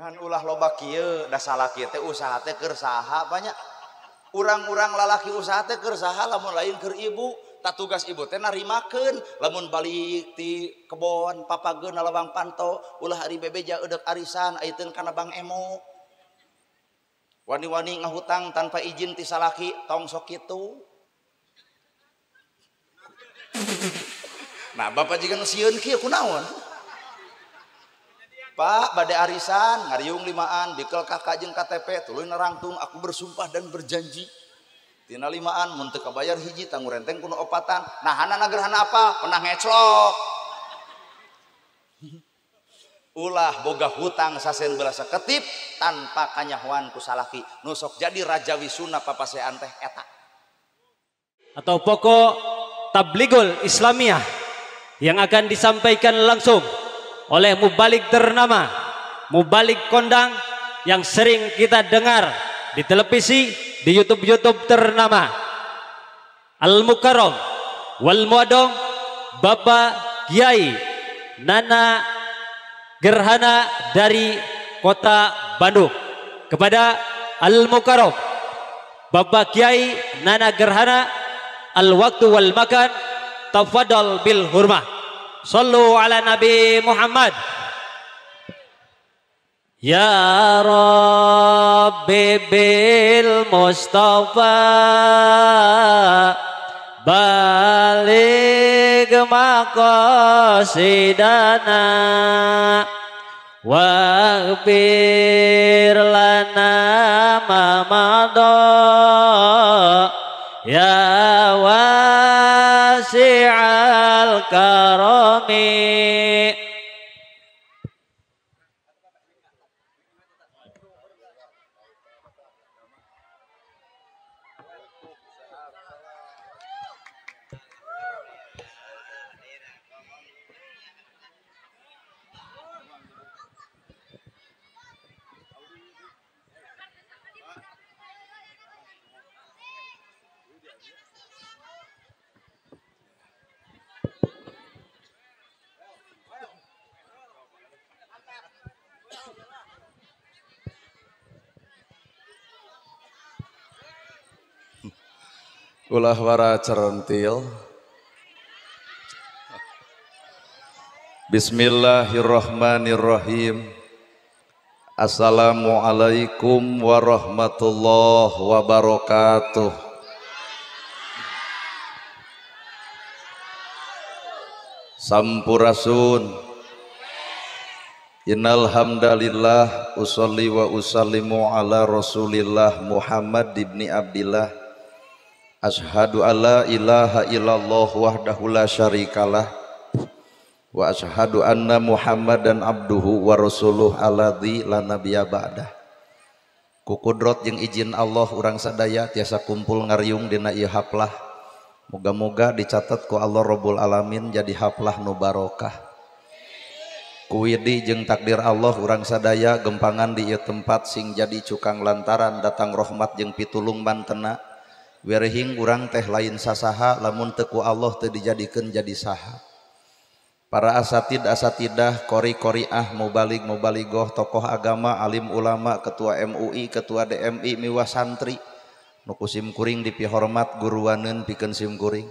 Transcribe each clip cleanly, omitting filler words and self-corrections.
Ngan ulah loba kieu da salaki teh usaha teh keur saha banyak. Urang-urang lalaki usaha teh keur saha lamun lain keur ibu. Tak tugas ibu teh narimakeun lamun balik ti kebon papageun lawang panto ulah ari bebeja eudeuk arisan aiteun kana Bang Emo. Wani-wani ngahutang tanpa izin ti salaki tong sok kitu. Nah bapak jiga nu sieun kieu kunaon? Pak bade arisan ngariung limaan bikel kakak jeung KTP tuluy nerangtung aku bersumpah dan berjanji tina limaan mun teu kabayar hiji tanggung renteng kuno opatan nah hana gerhana apa pernah ngeclok ulah boga hutang sasen belas ketip tanpa kanyahoan ku salaki nu sok jadi raja wisuna papasean teh eta atau pokok Tabligul Islamiyah yang akan disampaikan langsung oleh mubalik ternama, mubalik kondang yang sering kita dengar di televisi, di YouTube-YouTube ternama. Al-Mukarram wal Muadom Bapak Kiai Nana Gerhana dari Kota Bandung. Kepada Al-Mukarram Bapak Kiai Nana Gerhana, al-waktu wal makan, tafadhal bil hurmah. Sallu ala Nabi Muhammad. Ya Rabbi bil Mustafa baligh maqasidana waghfir lana ma madha ya wasi'al karami. Ulah wara cerentil. Bismillahirrahmanirrahim. Assalamualaikum warahmatullahi wabarakatuh. Sampurasun. Innal hamdalillah usolli wa usallimu ala Rasulillah Muhammad ibni Abdillah. Ashhadu alla ilaha illallah wahdahu la syarikalah wa ashhadu anna Muhammadan abduhu wa rasuluh alladzi la nabiyya ba'dah. Ku kudrot jeung izin Allah urang sadaya tiasa kumpul ngariung dina ieu haplah. Moga-moga dicatat ku Allah Rabbul Alamin jadi haplah nu barokah. Ku widi jeung takdir Allah urang sadaya gempangan di ieu tempat sing jadi cukang lantaran datang rahmat jeung pitulung mantena. Werehing urang teh lain sasaha lamun teu ku Allah teu dijadikeun jadi saha. Para asatid asatidah, kori koriah, mubalig mubaligoh, tokoh agama, alim ulama, ketua MUI, ketua DMI, miwah santri nu ku sim kuring dipihormat guruaneun pikeun sim kuring.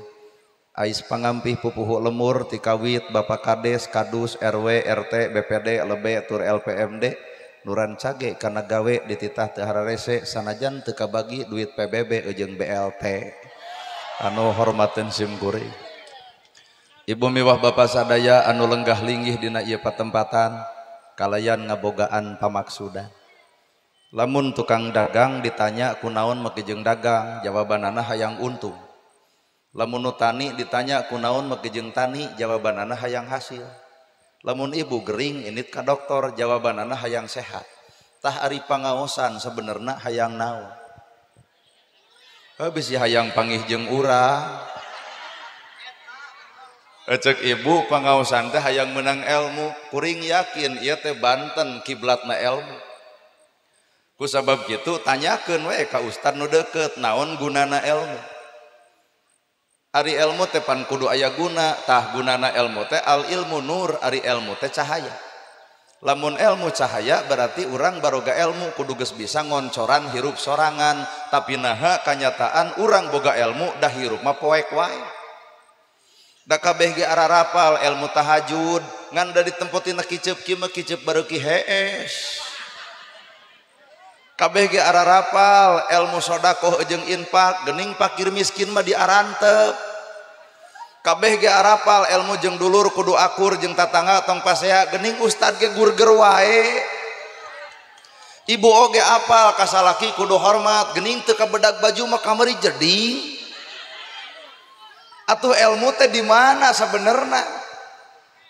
Ais pangampih pupuhu lemur tikawit Bapak Kades, Kadus, RW, RT, BPD, LB, tur LPMD nuran cage kana gawe dititah teu hararese sanajan teu kabagi duit PBB jeung BLT anu hormateun sim kuring. Ibu miwah bapa sadaya anu lenggah linggih dina ieu patempatan kalayan ngabogaan pamaksudan. Lamun tukang dagang ditanya kunaon make jeung dagang jawabanana hayang untung. Lamun nu tani ditanya kunaon make jeung tani jawabanana hayang hasil. Lamun ibu gering init ka dokter jawabanana hayang sehat. Tah ari pangaosan sebenarna hayang naon? Bisi hayang pangih jeung urang. Cek ibu pangaosan teh hayang menang ilmu. Kuring yakin ieu teh Banten kiblatna ilmu. Ku sabab kitu tanyakeun we ka ustad nu deukeut naon gunana ilmu. Ari ilmu teh pan kudu aya guna, tah gunana ilmu teh al ilmu nur, ari ilmu teh cahaya. Lamun ilmu cahaya berarti urang baroga ilmu kudu geus bisa ngoncoran hirup sorangan, tapi naha kanyataan urang boga ilmu dah hirup mah poek wae. Da kabeh ge ararapal ilmu tahajud ngan da ditempotina kiceup kieu mah kiceup bareuki hees. Kabeh ge ararapal ilmu sodakoh jeung infak geuning pakir miskin mah diarantep. Kabeh ge arapal ilmu jeung dulur kudu akur jeung tatangga tong pasea geuning ustad ge gurger wae. Ibu oge apal ka salaki kudu hormat geuning teu kabedag baju mah kamari jeding. Atuh ilmu teh di mana sabenerna?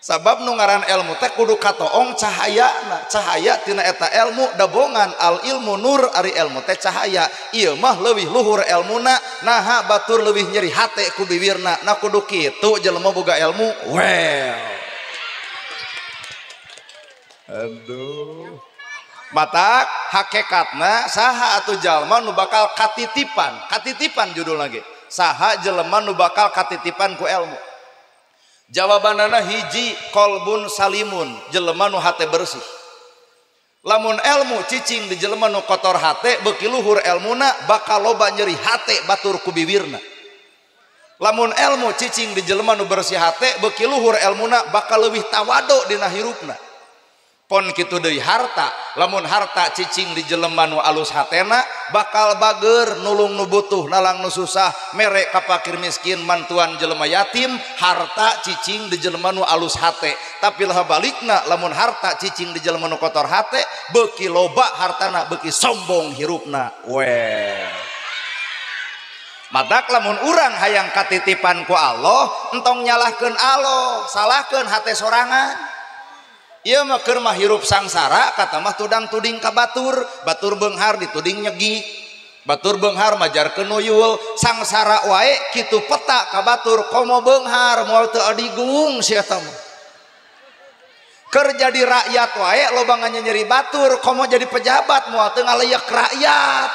Sabab nu ngaran ilmu teh kudu katoong cahayana, cahaya tina eta ilmu dabongan al ilmu nur ari ilmu teh cahaya. Ieu mah leuwih luhur ilmuna, naha batur leuwih nyeri hate ku biwirna. Nah kudu kitu jelema boga ilmu. Well. Aduh. Matak hakikatna saha atuh jalma nu bakal katitipan, katitipan judulna ge. Saha jelema nu bakal katitipan ku ilmu. Jawabanana hiji kolbun salimun, jelema nu hate bersih. Lamun ilmu cicing di jelema nu kotor hate beuki luhur elmuna bakal loba nyeri hate batur ku biwirna. Lamun ilmu cicing di jelema nu bersih hate beuki luhur elmuna bakal leuwih tawado dina hirupna. Pon kitu deui harta, lamun harta cicing di jelema nu alus hatena bakal bager nulung nu butuh nalang nu susah mere ka fakir miskin mantuan jelema yatim. Harta cicing di jelema nu alus hate, tapi lah balikna lamun harta cicing di jelema nu kotor hate beuki loba hartana beuki sombong hirupna. Well, matak lamun urang hayang katitipan ku Allah entong nyalahkeun Allah, salahkeun hate sorangan. Ieu mah keur mah hirup sangsara kata mah tudang tuding ka batur, batur beunghar dituding nyegi, batur beunghar majarkeun nuyul, sangsara wae kitu peta ka batur komo beunghar moal teu adigung si eta mah. Keur jadi rakyat wae loba nganyeri batur, komo jadi pejabat moal teu ngaleyak rakyat.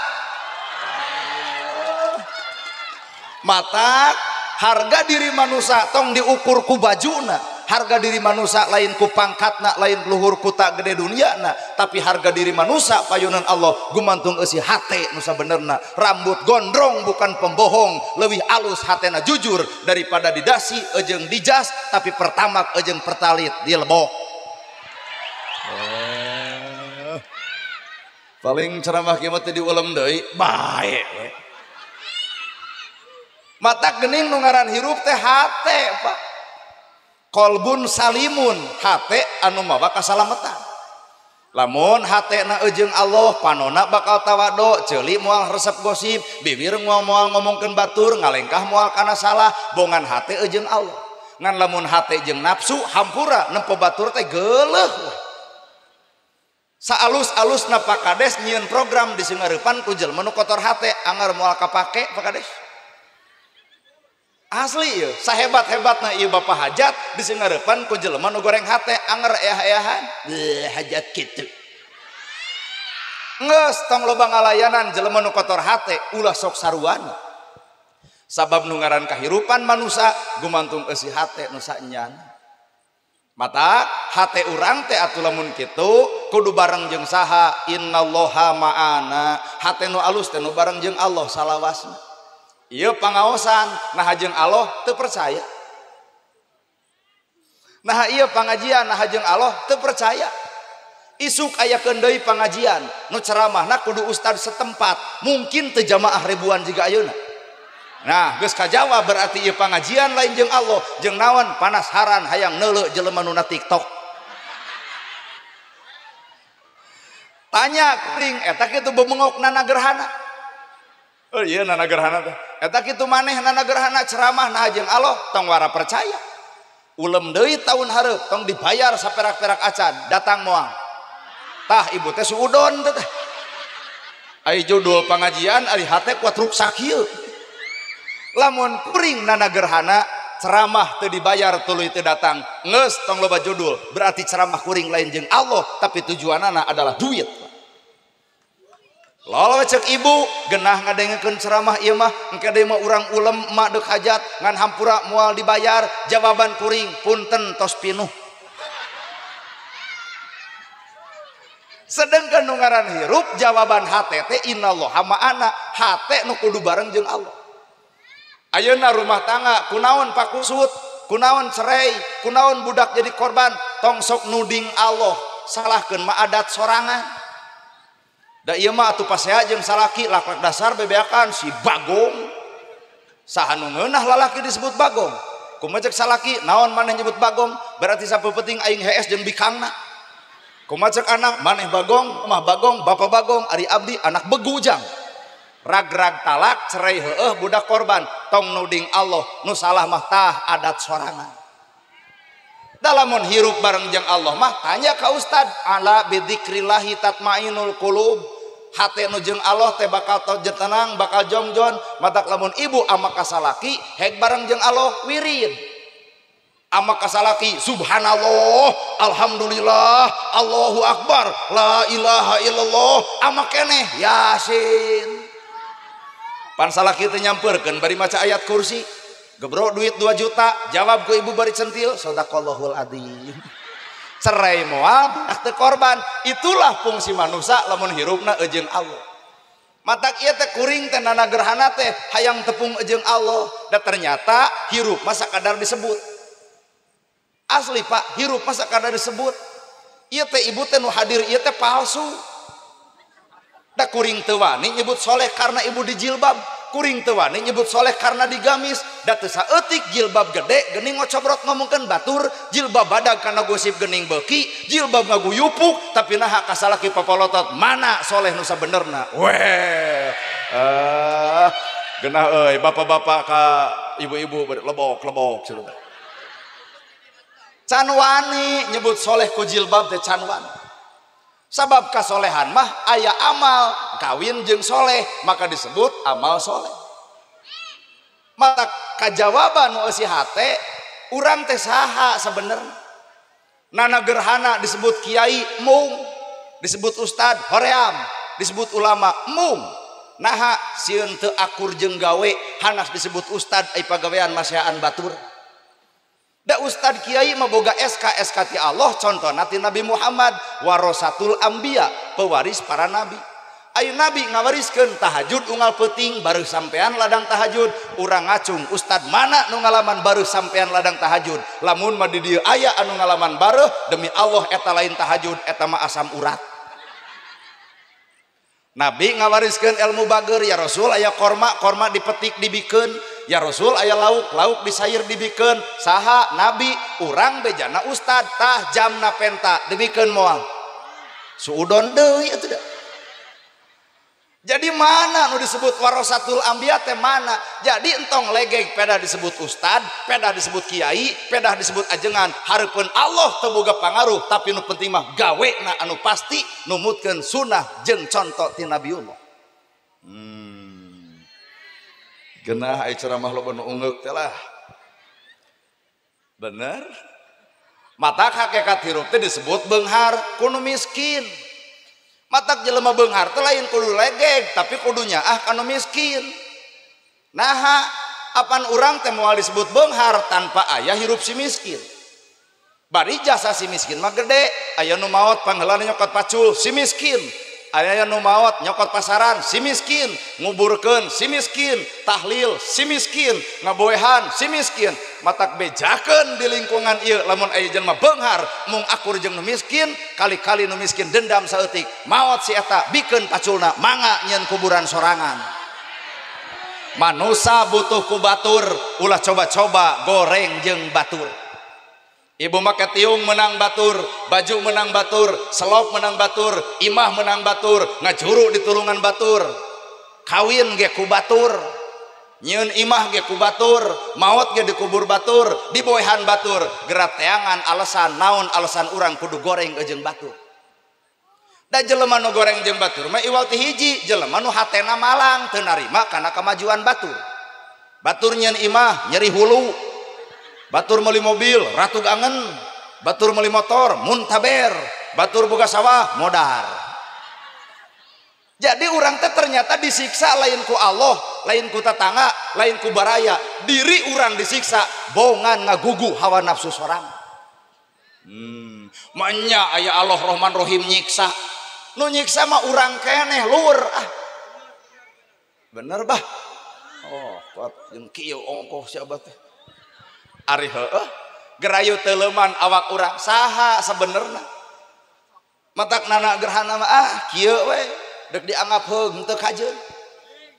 Matak harga diri manusia tong diukur ku bajuna. Harga diri manusia lain ku pangkatna, lain luhur ku tak gede duniana, tapi harga diri manusia payunan Allah gumantung eusi hate nu sabenerna. Rambut gondrong bukan pembohong, leuwih alus hatena jujur daripada didasi eujeung dijas tapi pertamak eujeung pertalit dilebok. Paling ceramah kieu mah teh diulem deui bae we. Mata geuning nu ngaran hirup teh hate, Pak. Kolbun salimun, hate anu mawa kasalametan. Lamun hatena eujeung Allah, panona bakal tawado, ceuli moal resep gosip, bibir moal ngomongkeun batur, ngalengkah moal kana salah, bongan hate eujeung Allah. Ngan lamun hate jeung nafsu hampura nempo batur teh geuleuh. Saalus-alusna Pak Kades nyieun program di singareupan ku jelema nu kotor hate, anggar moal kapake Pak Kades. Asli ieu, sahebat-hebatna ieu bapak hajat di singareupan ku jelema nu goreng hate anger eah-eahan. Hajat kitu. Geus tong loba ngalayanan jelema nu kotor hate ulah sok saruana. Sabab nu ngaran kahirupan manusia gumantung eusi hate nu saenyana. Mata hate urang teh atuh lamun kitu kudu bareng jeung saha, innallaha ma'ana. Hate nu alus teh nu bareng jeung Allah salawasna. Ieu pangaosan nah jeung Allah teu percaya. Nah ieu pangajian nah jeung Allah teu percaya. Isuk ayakeun deui pangajian nu ceramahna kudu ustad setempat, mungkin teu jamaah ribuan jiga ayeuna. Nah geus kajawab berarti ieu pangajian lain jeung Allah, jeung naon panasaran hayang neuleu jelema nu na TikTok. Tanya kuring eta kitu bebengok nana gerhana. Oh iya nana gerhana teh. Eta kitu maneh nana gerhana ceramah nah jeung Allah tong wara percaya. Ulem deui taun hareup tong dibayar saperak-perak acan datang moal. Tah ibu teh suudon teh. Ai judul pangajian ari hate kuat ruksak ieu. Lamun kuring nana gerhana ceramah teu dibayar tuluy teu datang. Geus tong loba judul berarti ceramah kuring lain jeung Allah tapi tujuanana adalah duit. Lolo cek ibu genah ngadengekeun ceramah ieu mah engke deui mah urang ulem emak deuk hajat ngan hampura moal dibayar. Jawaban kuring punten tos pinuh. Sedangkan nu ngaran hirup jawaban hate teh innallaha ma'ana, hate nu kudu bareng jeung Allah. Ayeuna rumah tangga kunaon pakusut, kunaon cerai, kunaon budak jadi korban, tong sok nuding Allah, salahkeun mah adat sorangan. Da ieu mah atuh pasea jeung salaki laklak dasar bebeakan si bagong. Saha nu ngeunah lalaki disebut bagong? Kumaha cek salaki naon maneh nyebut bagong? Berarti sapepeting aing hees jeung bikangna. Kumaha cek anak maneh bagong, mah bagong, bapak bagong, ari abdi anak begujang. Rag-rag talak cerai heueuh budak korban, tong nuding Allah, nu salah mah tah adat sorangan. Dalamun hirup bareng jeung Allah mah tanya ka ustad, ala bidzikrillahi tatmainul qulub. Hate nu jeung Allah teh bakal tenang, bakal jongjon. Matak lamun ibu ama kasalaki hek bareng jeung Allah wirid. Ama kasalaki subhanallah, alhamdulillah, Allahu akbar, la ilaha illallah, ama keneh yasin. Pan salaki teh nyamperkeun bari maca ayat kursi. Gebro duit 2 juta, jawab ku ibu bari centil, sadaqallahul adzim. Cerai moal teu korban. Itulah fungsi manusia lamun hirupna eujeun Allah. Matak ieu teh kuring teh nana gerhana teh hayang tepung eujeun Allah. Da ternyata hirup mah sakadar disebut. Asli Pak, hirup mah sakadar disebut. Ieu teh ibu teh nu hadir ieu teh palsu. Da kuring teu wani nyebut soleh karena ibu dijilbab. Kuring teu wani nyebut soleh karena digamis. Da teu saeutik jilbab gede geuning ngocobrot ngomongkeun batur, jilbab badag kana gosip geuning beuki, jilbab ngaguyupuk tapi naha kasalaki papalotot mana soleh nu sabenerna. Weh. Geunah euy bapak-bapak ka ibu-ibu lebok-lebok cenah. Can wani nyebut soleh ku jilbab teh can wani. Sabab kasolehan mah aya amal, kawin jeung soleh maka disebut amal soleh. Maka kajawaban nu eusi hate urang teh saha sabenerna. Nana gerhana disebut kiai mung, disebut ustad hoream, disebut ulama mung. Naha sieun teu akur jeung gawe hanas disebut ustad ai pagawean masiaan batur. Da ustad kiai mah boga SK SK ti Allah, contona ti Nabi Muhammad warasatul anbiya, pewaris para nabi. Ayo nabi ngawariskeun tahajud unggal peuting baru sampean ladang tahajud, urang ngacung ustad mana nu ngalaman baru sampean ladang tahajud. Lamun mah di dieu aya anu ngalaman bareuh demi Allah eta lain tahajud eta mah asam urat. Nabi ngawariskeun ilmu bager, ya Rasul aya korma, korma dipetik dibikeun. Ya Rasul aya lauk, lauk disair dibikeun. Saha nabi, urang bejana ustad tah jamna penta dibikeun moal. Suudon deui atuh da. Jadi mana nu disebut warasatul anbiya teh mana? Jadi entong legeg pedah disebut ustad, pedah disebut kiai, pedah disebut ajengan. Hareupeun Allah teu boga pangaruh, tapi nu penting mah gawena anu pasti numutkeun sunnah jeung conto ti Nabiullah. Genah ai ceramah loba nu ungeuk teh lah. Bener? Matak hakikat hirup teh disebut beunghar ku nu miskin. Matak jelema beunghar teh lain kudu legeg tapi kudu nyaah kanu miskin. Naha apan urang teh moal disebut beunghar tanpa aya hirup si miskin. Bari jasa si miskin mah gede, aya nu maot pangheulana nyokot pacul si miskin, aya nu maot nyokot pasaran si miskin, nguburkeun si miskin, tahlil si miskin, ngaboehan si miskin. Matak bejakeun di lingkungan ieu lamun aya jelema beunghar mung akur jeung nu miskin, kali-kali nu miskin dendam saeutik, maot si eta bikeun paculna mangga nyieun kuburan sorangan. Manusa butuh ku batur, ulah coba-coba goreng jeung batur. Ibu make tiung menang batur, baju menang batur, selop menang batur, imah menang batur, ngajuru di tulungan batur, kawin ge ku batur, nyieun imah ge ku batur, maot ge dikubur batur, diboehan batur, gerak teangan alasan naon alasan urang kudu goreng jeung batur. Da jelema nu goreng jeung batur mah iwal ti hiji, jelema nu hatena malang teu narima kana kamajuan batur. Batur nyieun imah nyeri hulu. Batur meuli mobil ratu angen, batur meuli motor muntaber, batur boga sawah modar. Jadi urang teh ternyata disiksa lain ku Allah, lain ku tetangga, lain ku baraya, diri urang disiksa bongan ngagugu hawa nafsu sorang. Manya aya Allah Rahman Rahim nyiksa. Nu nyiksa mah urang keneh luhur ah. Bener bah. Oh, kuat jeung kieu ongkoh si abah teh. Ari heueuh gerayu teuleman awak urang saha sabenerna. Matak nana gerhana mah ah kieu we dek dianggap heug teu kajeun.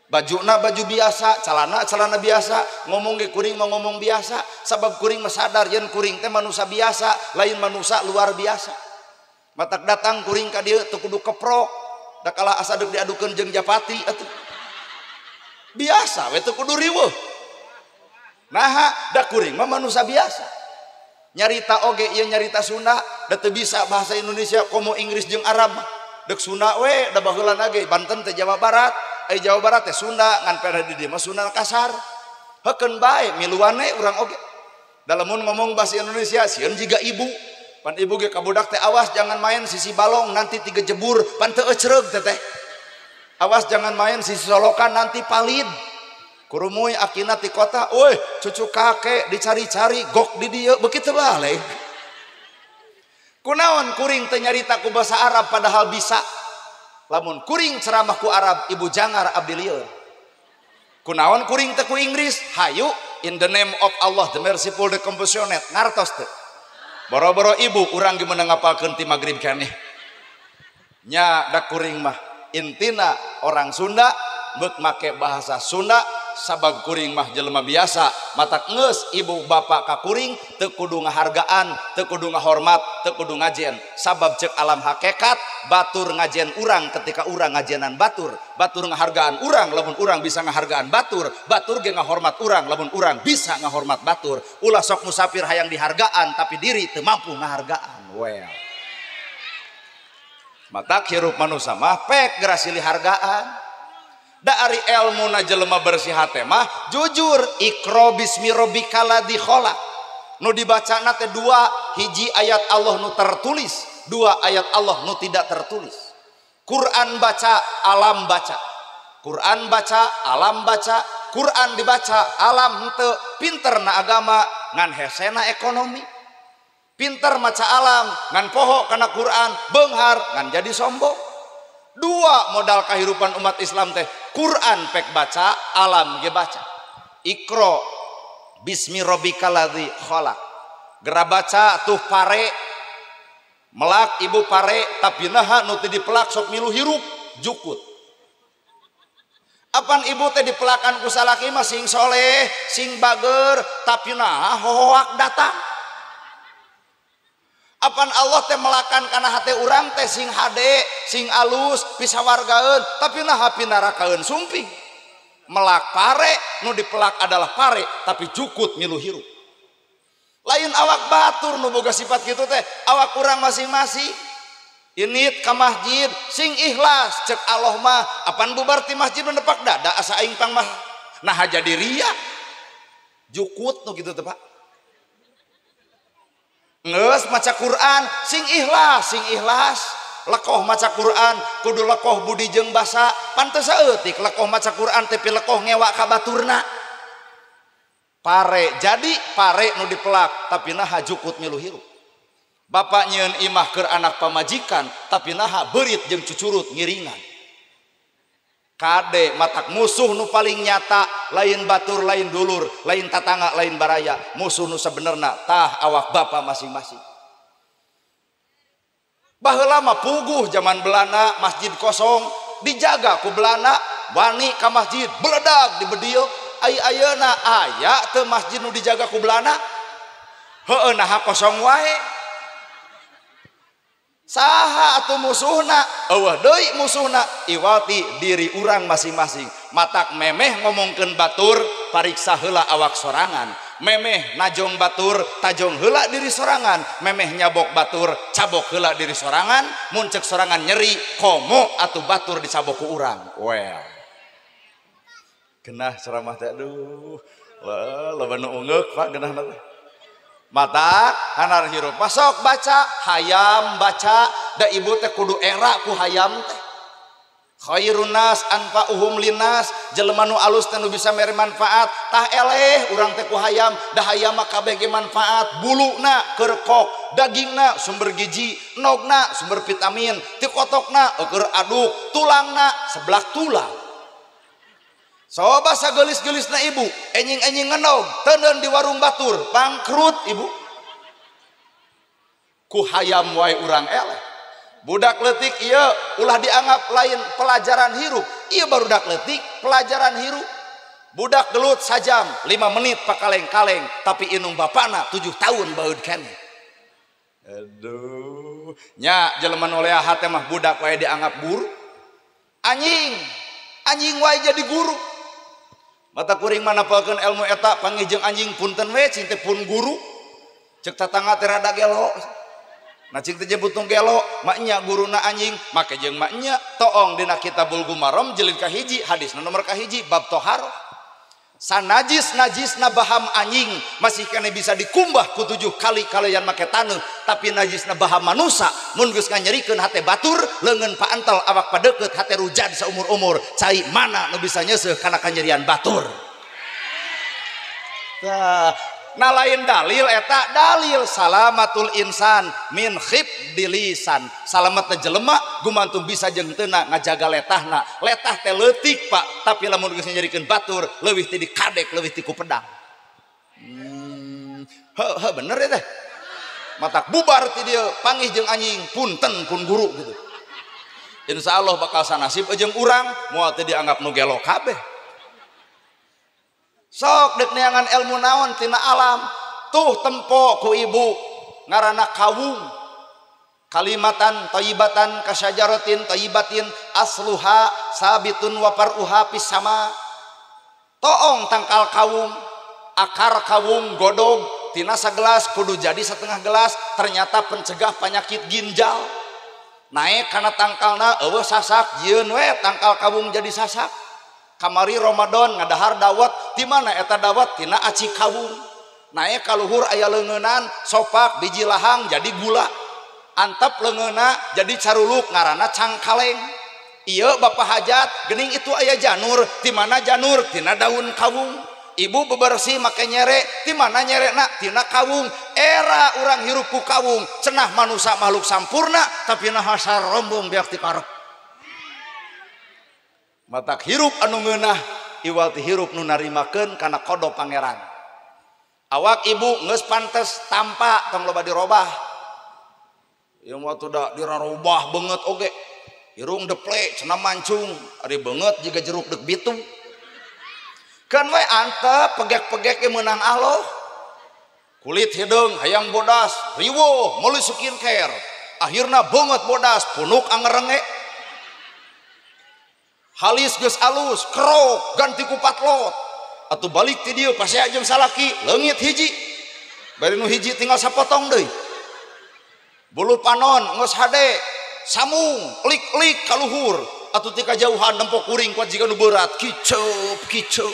Bajuna baju biasa, calana celana biasa, ngomong ge kuring mah ngomong biasa, sabab kuring mah sadar yen kuring teh manusia biasa, lain manusia luar biasa. Matak datang kuring ka dieu teu kudu keprok, da kalah asa deuk diadukeun jeung japati atuh. Biasa we teu kudu riweuh. Naha da kuring mah manusia biasa. Nyarita oge ieu nyarita Sunda, da teu bisa bahasa Indonesia komo Inggris jeung Arab. Deuk Sunda we da baheulana ge Banten teh Jawa Barat. Ai Jawa Barat teh Sunda ngan pernah di dieu mah Sunda kasar. Heukeun bae miluane urang oge. Da lamun ngomong bahasa Indonesia sieun jiga ibu. Pan ibu ge ka budak teh awas jangan main sisi balong nanti tiga jebur pan teu ecreug teh teh. Awas jangan main sisi solokan nanti palid. Kurumuy akina ti kota, woi cucu kakek dicari-cari gok di dieu begitu balik. Kunaon kuring teu nyarita ku bahasa Arab padahal bisa. Lamun kuring ceramah ku Arab ibu jangar abdi lieur. Kunaon kuring teu ku Inggris, hayu in the name of Allah the merciful the compassionate ngartos teu. Boro-boro ibu urang ge meunang ngapalkeun ti magrib keneh. Nya da kuring mah intina orang Sunda beuk make bahasa Sunda sabab kuring mah jelema biasa matak geus ibu bapak ka kuring teu kudu ngahargaan teu kudu ngahormat teu kudu ngajen sabab ceuk alam hakikat batur ngajen urang ketika urang ngajenan batur, batur ngahargaan urang lamun urang bisa ngahargaan batur, batur ge ngahormat urang lamun urang bisa ngahormat batur. Ulah sok musafir hayang dihargaan tapi diri teu mampu ngahargaan. Well, matak hirup manusia mah pek geura silih hargaan. Da ari elmuna jelema bersih hate mah jujur iqra bismi rabbikal ladzi khalaq. Nu dibacana teh dua, hiji ayat Allah nu tertulis, dua ayat Allah nu tidak tertulis. Quran baca, alam baca. Quran baca, alam baca. Quran dibaca, alam henteu. Pinter na agama ngan hesena ekonomi. Pinter maca alam ngan poho kana Quran, beunghar ngan jadi sombong. Dua modal kehidupan umat Islam teh Quran pek baca, alam ge baca. Iqra bismi rabbikal ladzi khalaq. Gera baca tuh pare melak ibu pare tapi naha nu teu dipelak sok milu hirup jukut. Apan ibu teh dipelakan ku salaki mah sing soleh, sing bager, tapi naha hohoak datang. Apan Allah teh melakan kana hate urang teh sing hade, sing alus, pisawargaeun, tapi naha pinarakaeun sumping. Melak pare, nu dipelak adalah pare, tapi jukut milu hirup. Lain awak batur nu boga sifat kitu teh, awak urang masing-masing. Init ka masjid sing ikhlas, cek Allah mah, apan bubar ti masjid nu nepak dada asa aing pang mah. Naha jadi ria. Jukut nu kitu teh Pak. Ngeus maca Quran sing ikhlas, sing ikhlas. Lekoh maca Quran kudu lekoh budi jeung basa, pantes saeutik lekoh maca Quran tapi lekoh ngewa ka baturna. Pare jadi pare nu dipelak tapi naha jukut milu hirup. Bapak nyieun imah keur anak pamajikan tapi naha beurit jeung cucurut ngiringan. Kade matak musuh nu paling nyata lain batur lain dulur lain tatangga lain baraya, musuh nu sebenerna tah awak bapak masing-masing. Baheula mah puguh zaman Belanda masjid kosong dijaga ku Belanda, wani ka masjid beledag di bedil. Ai ayeuna aya teu masjid nu dijaga ku Belanda? Heueuh naha kosong wae. Saha atuh musuhna? Eueuh deui musuhna iwati diri urang masing-masing. Matak memeh ngomongkeun batur pariksa heula awak sorangan. Memeh najong batur tajong heula diri sorangan. Memeh nyabok batur cabok heula diri sorangan. Mun ceuk sorangan nyeri komo atuh batur dicabok ku urang. Well, genah ceramah teh aduh. Loba nu ungeuk Pak genahna teh. Mata hanar hirup masuk baca hayam baca da ibu teh kudu era ku hayam teh. Khairun nas anfa'uhum linnas, jelema nu alus teh nu bisa mere manfaat. Tah eleh urang teh ku hayam, da hayam mah kabeh ge manfaat. Buluna keur kok, dagingna sumber gizi, nogna sumber vitamin, ti kotokna keur aduk, tulangna seblak tulang. Coba sagelis-gelisna ibu, enjing-enjing ngenog, teuneun di warung batur, bangkrut ibu. Ku hayam wae urang eleh. Budak leutik ieu ulah dianggap lain pelajaran hirup. Ieu barudak leutik pelajaran hirup. Budak gelut sajam 5 menit pakaleng-kaleng, tapi inung bapana 7 tahun baeud keneh. Aduh, nya jelema nu leah hate mah budak wae dianggap guru. Anjing, anjing wae jadi guru. Mata kuring mah napalkeun ilmu eta panggih jeung anjing punten we cing teh pun guru. Ceuk tatangga teh rada gelo. Nah cing teh butung gelo, maknya guruna anjing, make jeung maknya toong dina Kitabul Gumarom jilid kahiji, hadisna nomor kahiji bab toharoh. Sanajis najisna baham anjing masih kene bisa dikumbah ku 7 kali kalian make taneuh, tapi najisna baham manusa mun geus nganyerikeun hate batur, leungeun paantel awak padeukeut hate rujad saumur-umur, cai mana nu bisa nyeuseuh kana kanyerian batur. Tah, nah lain dalil eta dalil salamatul insan min khibdilisan, salamatna jelema gumantung bisa jeung teu ngajaga letahna. Letah teh leutik Pak, tapi lamun geus nyerikeun batur leuwih ti dikadek leuwih ti ku pedang. Heuh bener ya teh. Matak bubar ti dieu panggih jeung anjing punten pun guru gitu. Insyaallah bakal sanasib jeung urang moal teh dianggap nu gelo kabeh. Sok dek neangan ilmu naon tina alam tuh tempo ku ibu ngaranna kawung, kalimatan thayyibatan kasyajaratin thayyibatin asluha sabitun wa faruha fis sama. Toong tangkal kawung, akar kawung godog tina sagelas kudu jadi setengah gelas, ternyata pencegah penyakit ginjal. Naik kana tangkalna eueuh sasak, jieun we tangkal kawung jadi sasak. Kamari Ramadan ngadahar dawet, di mana eta dawet tina aci kawung. Naik kaluhur aya leungeunnan, sopak biji lahang jadi gula. Antep leungeunna jadi caruluk ngaranna cangkaleng. Ieu bapak hajat geuning itu aya janur, di mana janur tina daun kawung. Ibu bebersih make nyere, di mana nyerekna tina kawung. Era urang hirup ku kawung, cenah manusa makhluk sampurna tapi nah sarombong beak ti karep. Matak hirup anu ngeunah iwal ti hirup nu narimakeun kana kodo pangeran. Awak ibu geus pantes tampa tong loba dirobah. Ieu mah teu da dirarobah beungeut oge. Irung deple cenah mancung, ari beungeut jiga jeruk deuk bitung. Keun we antep pegek-pegek ge meunang Allah. Kulit hideung hayang bodas, riweuh meuli skincare. Akhirna beungeut bodas, punuk angerenge. Halis geus alus, kerok ganti ku patlot. Atuh balik ti dieu pasea jeung salaki, leungit hiji. Bari nu hiji tinggal sapotong deui. Bulu panon geus hade, samung lik-lik ka luhur. Atuh ti kajauhan nempo kuring kuat jiga nu berat, kiceup kiceup.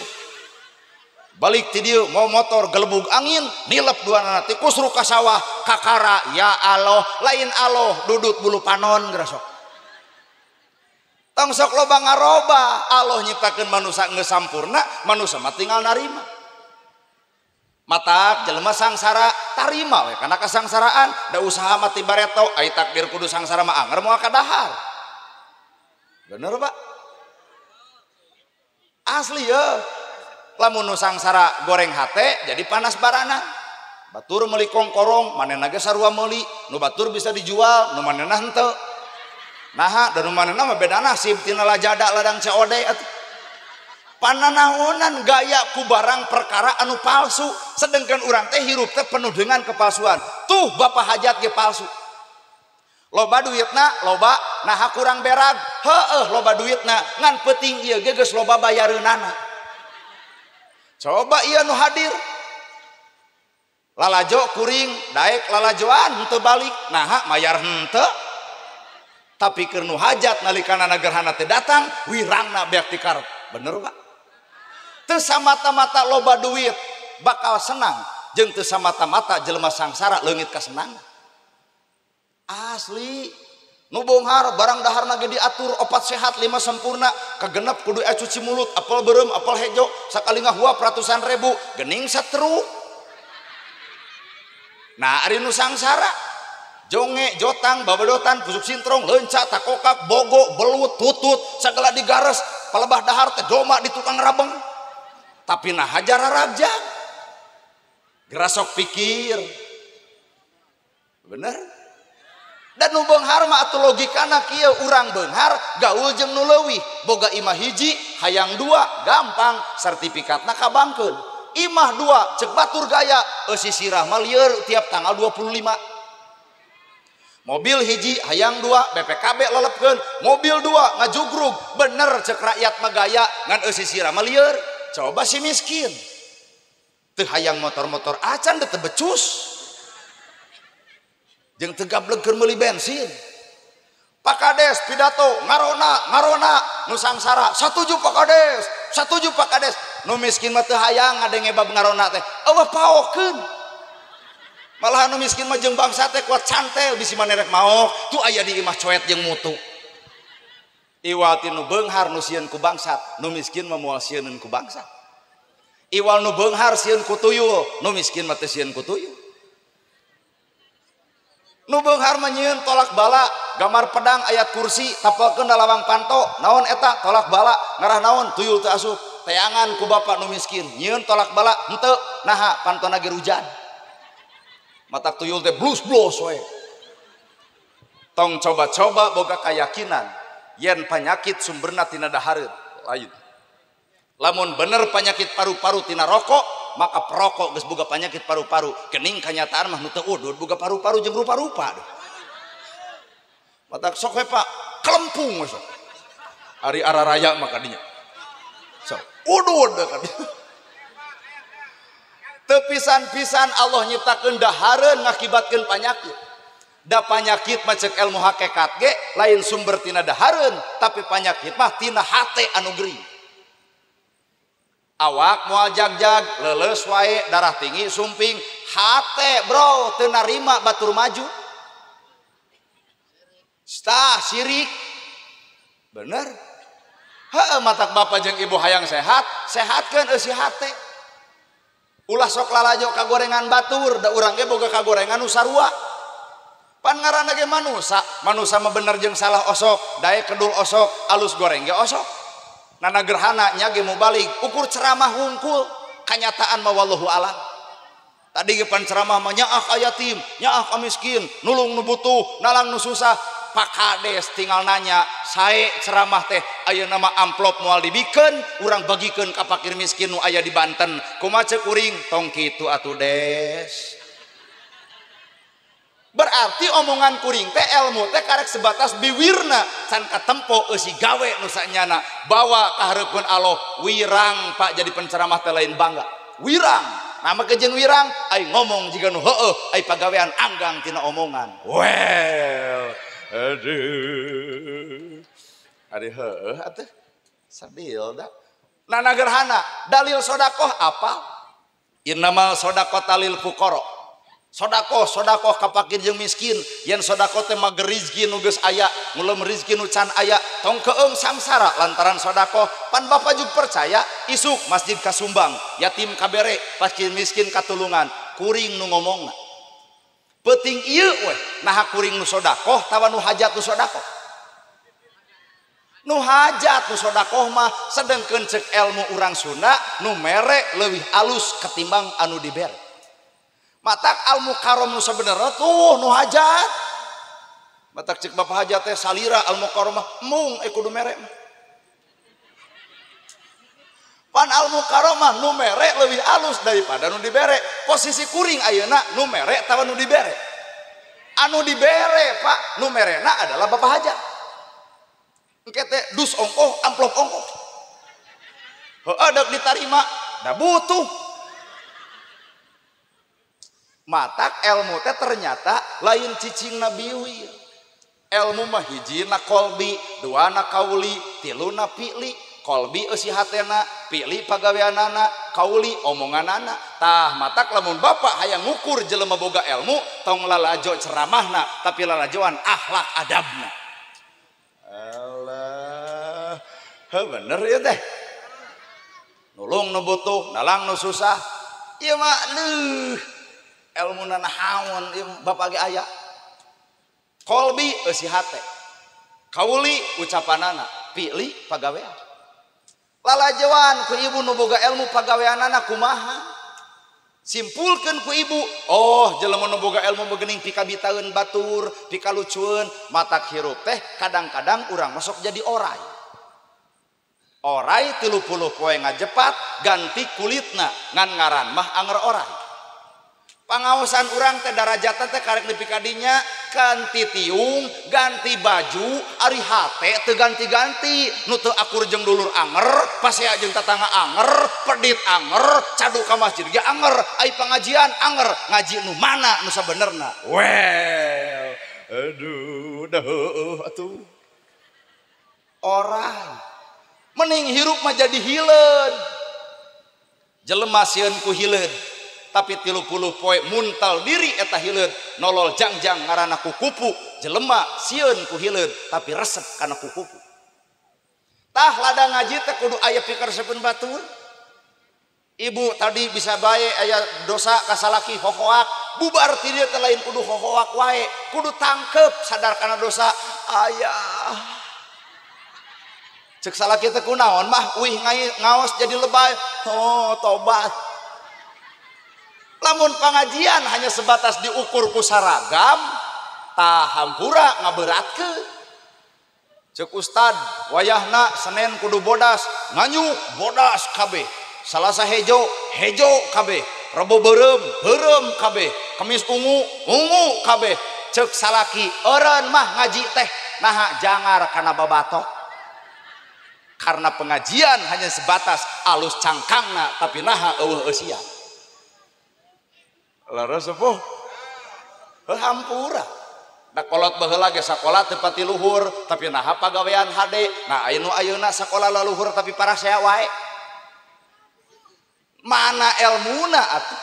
Balik ti dieu mau motor gelebug angin, nilep duanana tikus ka sawah, kakara ya Allah, lain Allah dudut bulu panon gerasok. Tong sok loba ngaroba, Allah nyiptakeun manusa geus sampurna, manusa mah tinggal narima. Matak jelema sangsara tarima we kana kasangsaraan, da usaha mah ti bareto, ai takdir kudu sangsara mah anger moal kadahar. Bener Pak? Asli ye. Lamun nu sangsara goreng hate jadi panas barana. Batur meuli kongkorong, manehna ge sarua meuli, nu batur bisa dijual, nu manehna henteu. Nah, dan manehna mah beda nasib tina lajada ladang COD atuh. Pananaonan gaya ku barang perkara anu palsu, sedangkan urang teh hirup teh penuh dengan kepalsuan. Tuh bapak hajat ge palsu. Loba duitna, loba naha kurang berag. Heueuh loba duitna, ngan peuting ieu ge geus loba bayareunana. Coba ieu nu hadir. Lalajo kuring, daek lalajoan henteu balik, naha mayar henteu. Tapi keur nu hajat nalikana gerhana teh datang, wirangna beak ti karep. Bener Pak? Teu samata-mata loba duit bakal senang, jeung teu samata-mata jelema sangsara leungit kasenangan. Asli. Nu beunghar barang daharna ge diatur 4 sehat 5 sempurna kagenep kudu aya cuci mulut apel beureum apel hejo sakali ngahuap ratusan ribu gening satru. Nah ari nu sangsara jonge jotang babadotan pusuk sintrong leunca takokak bogo belut tutut sagala digares palebah dahar teh doma di tukang rabeng tapi nah hajar raragjag gerasok pikir bener. Dan nu beunghar mah atuh logikana kieu urang beunghar gaul jeung nu leuwih boga imah hiji hayang 2 gampang sertifikatna kabangkeun imah 2 cek batur gaya eusi sirah mah lieur tiap tanggal 25 mobil hiji hayang 2 BPKB lelepkeun mobil 2 ngajugrug bener cek rakyat mah gaya ngan eusi sirah mah lieur coba si miskin teu hayang motor-motor acan teu becus jeung teu gableg keur meuli bensin. Pak Kades pidato ngarona ngarona nu sangsara satuju Pak Kades satuju Pak Kades nu miskin mah teu hayang ngadenge bab ngarona teh eueuh paokeun malahan nu miskin mah jeung bangsa teh kuat cantel bisi maneh rek maok tuh aya di imah coet jeung mutu iwal ti nu beunghar nu sieun ku bangsat nu miskin mah moal sieuneun ku bangsat iwal nu beunghar sieun ku tuyul nu miskin mah teu sieun ku tuyul. Nu beunghar mah nyieun tolak bala gambar pedang ayat kursi tapelkeun lawang panto naon eta tolak bala ngarah naon tuyul teu asup teangan ku bapak nu miskin nyieun tolak bala henteu naha pantona ge hujan matak tuyul teh blus-blus we. Tong coba-coba boga kayakinan yen panyakit sumberna tina dahareun lain. Lamun bener panyakit paru-paru tina rokok maka perokok geus boga panyakit paru-paru geuning kanyataan mah nu teu udud boga paru-paru jeung rupa-rupa. Matak sok we Pak kelempung we sok ari araraya mah kadinya sok udud kadinya. Teu pisan-pisan Allah nyiptakeun dahareun ngakibatkeun panyakit. Da panyakit mah cek ilmu hakikat ge lain sumber tina dahareun tapi panyakit mah tina hate anu gering. Awak moal jagjag leuleus wae darah tinggi sumping hate bro teu narima batur maju stah sirik bener heueuh matak bapak jeung ibu hayang sehat sehatkeun eusi hate ulah sok lalajo kagorengan batur da urang ge boga kagorengan nu sarua pan ngaranna ge manusa manusa mah bener jeung salah osok dae kedul osok alus goreng ge osok nana gerhana nya ge mubalik ukur ceramah hungkul kanyataan mah wallahu alam tadi ge pan ceramah mah nyaah ka yatim nyaah ka miskin nulung nu butuh nalang nu susah. Pak Kades tinggal nanya sae ceramah teh ayeuna mah amplop moal dibikeun urang bagikeun ka fakir miskin nu aya di Banten kumaha ceuk kuring tong kitu atuh Des. Berarti omongan kuring teh ilmu teh karek sebatas biwirna can katempo eusi gawe nu sanyana bawa ka hareupeun Allah wirang Pak jadi penceramah teh lain bangga wirang nama kejeun wirang ai ngomong jiga nu heueuh ai pagawean anggang tina omongan well aduh ari heueuh atuh sadil da nana gerhana dalil sodakoh apa innamal sodaqata lil fuqara sodakoh sodakoh ka fakir jeung miskin yen sodakoh teh mager rizki nu geus aya ngulem rizki nu can aya tong keung sangsara lantaran sodakoh pan bapak juga percaya isuk masjid kasumbang yatim kabere fakir miskin katulungan kuring nu ngomongna peuting ieu weh naha kuring nu sodakoh tawa nu hajat nu sodakoh nu hajat nu sodakoh mah sedengkeun cek ilmu urang Sunda nu mere leuwih alus ketimbang anu dibere. Matak al mukarrom nu sebenarnya tuh nu hajat matak cek bapak hajat teh salira al mukarrom mah mung kudu mere mah pan al mukarrom mah nu mere leuwih alus daripada nu dibere. Posisi kuring ayeuna nu mere tawa nu dibere anu dibere Pak nu merena adalah bapak hajat engke teh dus ongkoh amplop ongkoh heueuh deuk ditarima da butuh. Matak ilmu teh ternyata lain cicing nabiwi ilmu mah hiji na kolbi 2 na kauli 3 na fi'li. Kolbi eusi hatena, fi'li pagaweanana, kauli omonganana. Tah matak lamun bapak hayang ngukur jelema boga ilmu tong lalajo ceramahna tapi lalajoan akhlak adabna. Allah, heuh bener ieu teh. Nulung nu butuh, nalang nu susah. Ieu mah leuh ilmuna nahaon ieu bapak ge aya. Kolbi eusi hate, kauli ucapanana, fi'li pagawean. Lalajoan ku ibu nu boga ilmu pagaweanana kumaha? Simpulkeun ku ibu, oh jelema nu boga ilmu begening pikabitaeun batur, pikalucueun, matak hirup teh kadang-kadang urang masuk jadi orai. Orai 30 poe ngajepat ganti kulitna ngan ngaran mah anger orai. Pangaosan urang teh darajatan teh karek nepi ka dinya ganti tiung, ganti baju, ari hate teu ganti-ganti, nu teu akur jeung dulur anger, pasea jeung tatangga anger, pedit anger, cadu ka masjid ge anger, ai pangajian anger, ngaji nu mana nu sabenerna? Well, aduh dah heueuh atuh. Orai mending hirup mah jadi hileud. Jelema sieun ku hileud. Tapi 30 poe muntal diri eta hileud nolol jangjang ngaranna kukupu. Jelema sieun ku hileud tapi resep kana kukupu. Tah ladang ngaji teh kudu aya pikaresepeun batur. Ibu tadi bisa bae aya dosa ka salaki hohoak, bubar ti dieu teh lain kudu hohoak wae, kudu tangkep sadar kana dosa. Ayah cek salaki teh kunaon mah uih ngaos jadi lebay. Oh tobat. Lamun pengajian hanya sebatas diukur ku saragam, tah hampura ngaberatkeun. Cek ustad wayahna Senin kudu bodas, nganyuk bodas kabeh. Salasa hejo, hejo kabeh. Rebo beureum, beureum kabeh. Kemis ungu, ungu kabeh. Cek salaki eureun mah ngaji teh naha jangar kana babatok. Karena pengajian hanya sebatas alus cangkangna tapi naha eueuh eusian. Laras sepuh hampura da kolot baheula ge sakola teu pati luhur tapi naha pagawean hade. Nah anu ayeuna sakola laluhur tapi parasea wae. Mana elmuna atuh?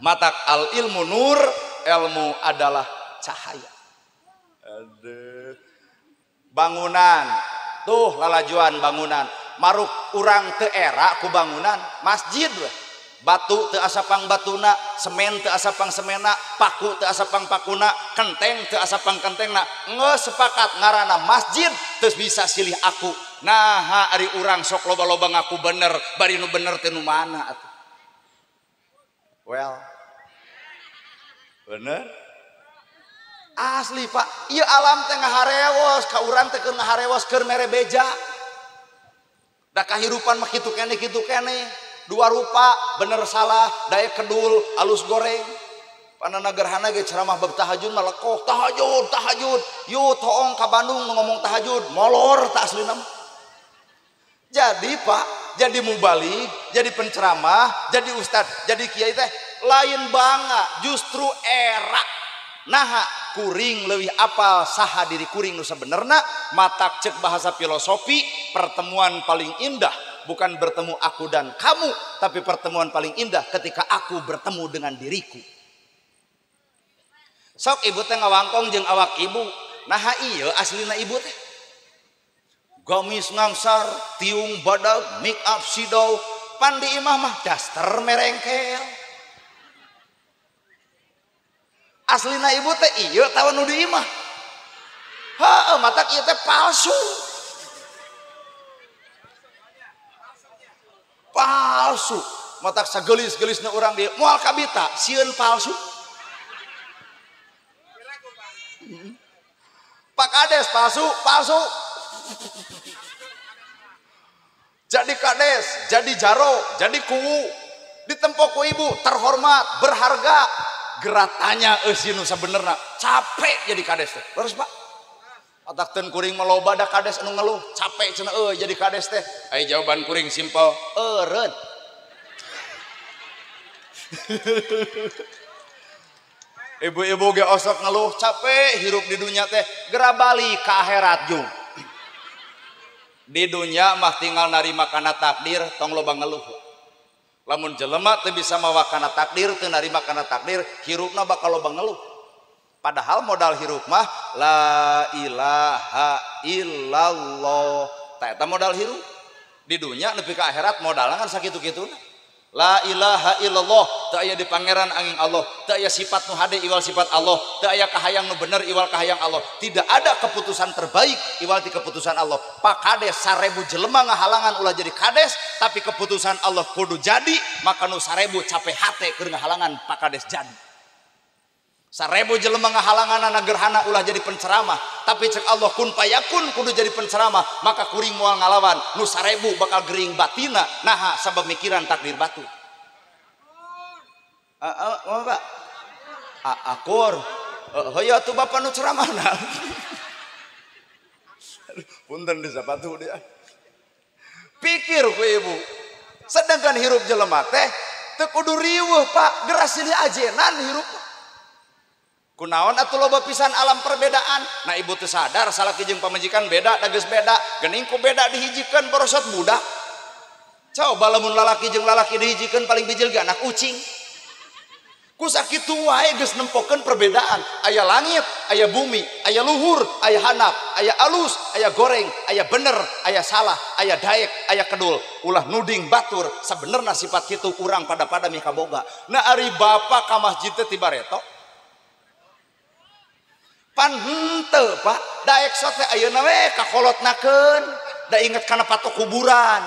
Matak al ilmu nur, ilmu adalah cahaya. Aduh. Bangunan tuh lalajuan bangunan maruk urang teu era ku bangunan masjid we. Batu teu asapang batuna, semen teu asapang semena, paku teu asapang pakuna, kenteng teu asapang kentengna. Geus sepakat ngaranna masjid terus bisa silih aku. Nah, ari urang sok loba-loba ngaku bener, bari nu bener teh nu mana atuh? Well. Bener? Asli Pak, ieu alam teh ngaharewos, ka urang teh keur ngaharewos keur mere beja. Da kahirupan mah kitu keneh kitu keneh. Dua rupa, bener salah, daya kedul, alus goreng. Panana gerhana ge ceramah bab tahajud mah lekoh, tahajud, tahajud. Yu toong ka Bandung ngomong tahajud, molor tak aslina. Jadi Pak, jadi mubalig, jadi penceramah, jadi ustad, jadi kiai teh lain bangga, justru era. Naha kuring leuwih apal saha diri kuring nu sabenerna, matak cek bahasa filosofi, pertemuan paling indah bukan bertemu aku dan kamu, tapi pertemuan paling indah ketika aku bertemu dengan diriku. Sok ibu teh ngawangkong jeung awak ibu. Naha ieu aslina ibu teh. Gamis ngangsar, tiung badag, make up sidau, pan di imah mah daster merengkel. Aslina ibu teh ieu tawa nu di imah. Heuh, matak ieu teh palsu. Palsu, matak sagelis-gelisna urang di moal kabita, sieun palsu. Pak Kades palsu, palsu. Jadi kades, jadi jaro, jadi kuwu, ditempok ku ibu, terhormat, berharga. Geratanya eusi nu sabenerna, capek jadi kades teh. Terus Pak, otak ten kuring mah loba da kades anu ngeluh, capek cenah euy jadi kades teh. Ai jawaban kuring simpel, eureun. Ibu-ibu ge osok ngeluh, capek hirup di dunia teh, geura balik ka akhirat jung. Di dunia mah tinggal narima kana takdir tong loba ngeluh. Lamun jelema teu bisa mawa kana takdir, teu narima kana takdir, hirupna bakal loba ngeluh. Padahal modal hirup mah la ilaha illallah. Tah eta modal hirup. Di dunia nepi ka akhirat modalna kan sakitu-kituna. La ilaha illallah, teu aya di pangeran angin Allah, teu aya sifat nu hade iwal sifat Allah, teu aya kahayang nu bener iwal kahayang Allah. Tidak ada keputusan terbaik iwal ti keputusan Allah. Pak Kades 1000 jelema ngahalangan ulah jadi kades, tapi keputusan Allah kudu jadi, maka nu 1000 capek hate keur ngahalangan Pak Kades jadi. 1000 jelema ngahalangan anak gerhana ulah jadi penceramah, tapi cek Allah kun payakun kudu jadi penceramah, maka kuring moal ngalawan nu 1000 bakal gering batina naha sabab mikiran takdir batu. Pak akur heuh atuh bapak nu ceramahna. Punten di sapatu dia. Pikir ku ibu, sedangkan hirup jelema teh teu kudu riweuh Pak, geras silih ajenan hirup. Kunaon atuh loba pisan alam perbedaan. Nah ibu teu sadar salaki jeung pamajikan beda, da geus beda, geuning ku beda dihijikeun borosot budak. Coba lamun lalaki jeung lalaki dihijikeun paling bijil ge anak ucing. Ku sakitu wae geus nempokeun perbedaan. Aya langit, aya bumi, aya luhur, aya handap, aya alus, aya goreng, aya bener, aya salah, aya daek, aya kedul. Ulah nuding batur, sabenerna sifat kitu urang pada-pada mikaboga. Nah ari bapa ka masjid teh tibareto. Pan henteu Pak, daek sok teh ayeuna we kakolotnakeun, da inget kana patok kuburan.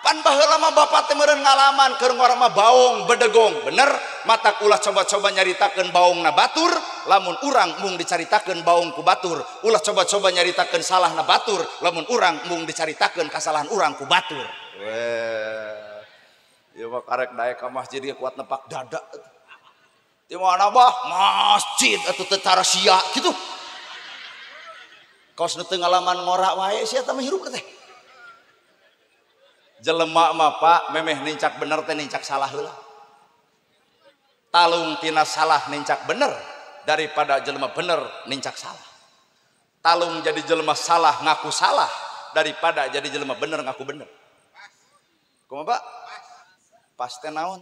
Pan baheula mah bapak teh meureun ngalaman keur ngora mah baong bedegong, bener matak ulah coba-coba nyaritakeun baongna batur, lamun urang mung dicaritakeun baong ku batur, ulah coba-coba nyaritakeun salahna batur, lamun urang mung dicaritakeun kasalahan urang ku batur. Weh. Ieu mah karek daek ka masjid ge kuat nepak dada. Di mana bah? Masjid atau tentara sia gitu. Kaos nu teu ngalaman ngora wae sia teh mah hirup teh. Jelema mah Pak memeh nincak bener teh nincak salah heula. Talung tina salah nincak bener daripada jelema bener nincak salah. Talung jadi jelema salah ngaku salah daripada jadi jelema bener ngaku bener. Kumaha Pak? Pas teh naon?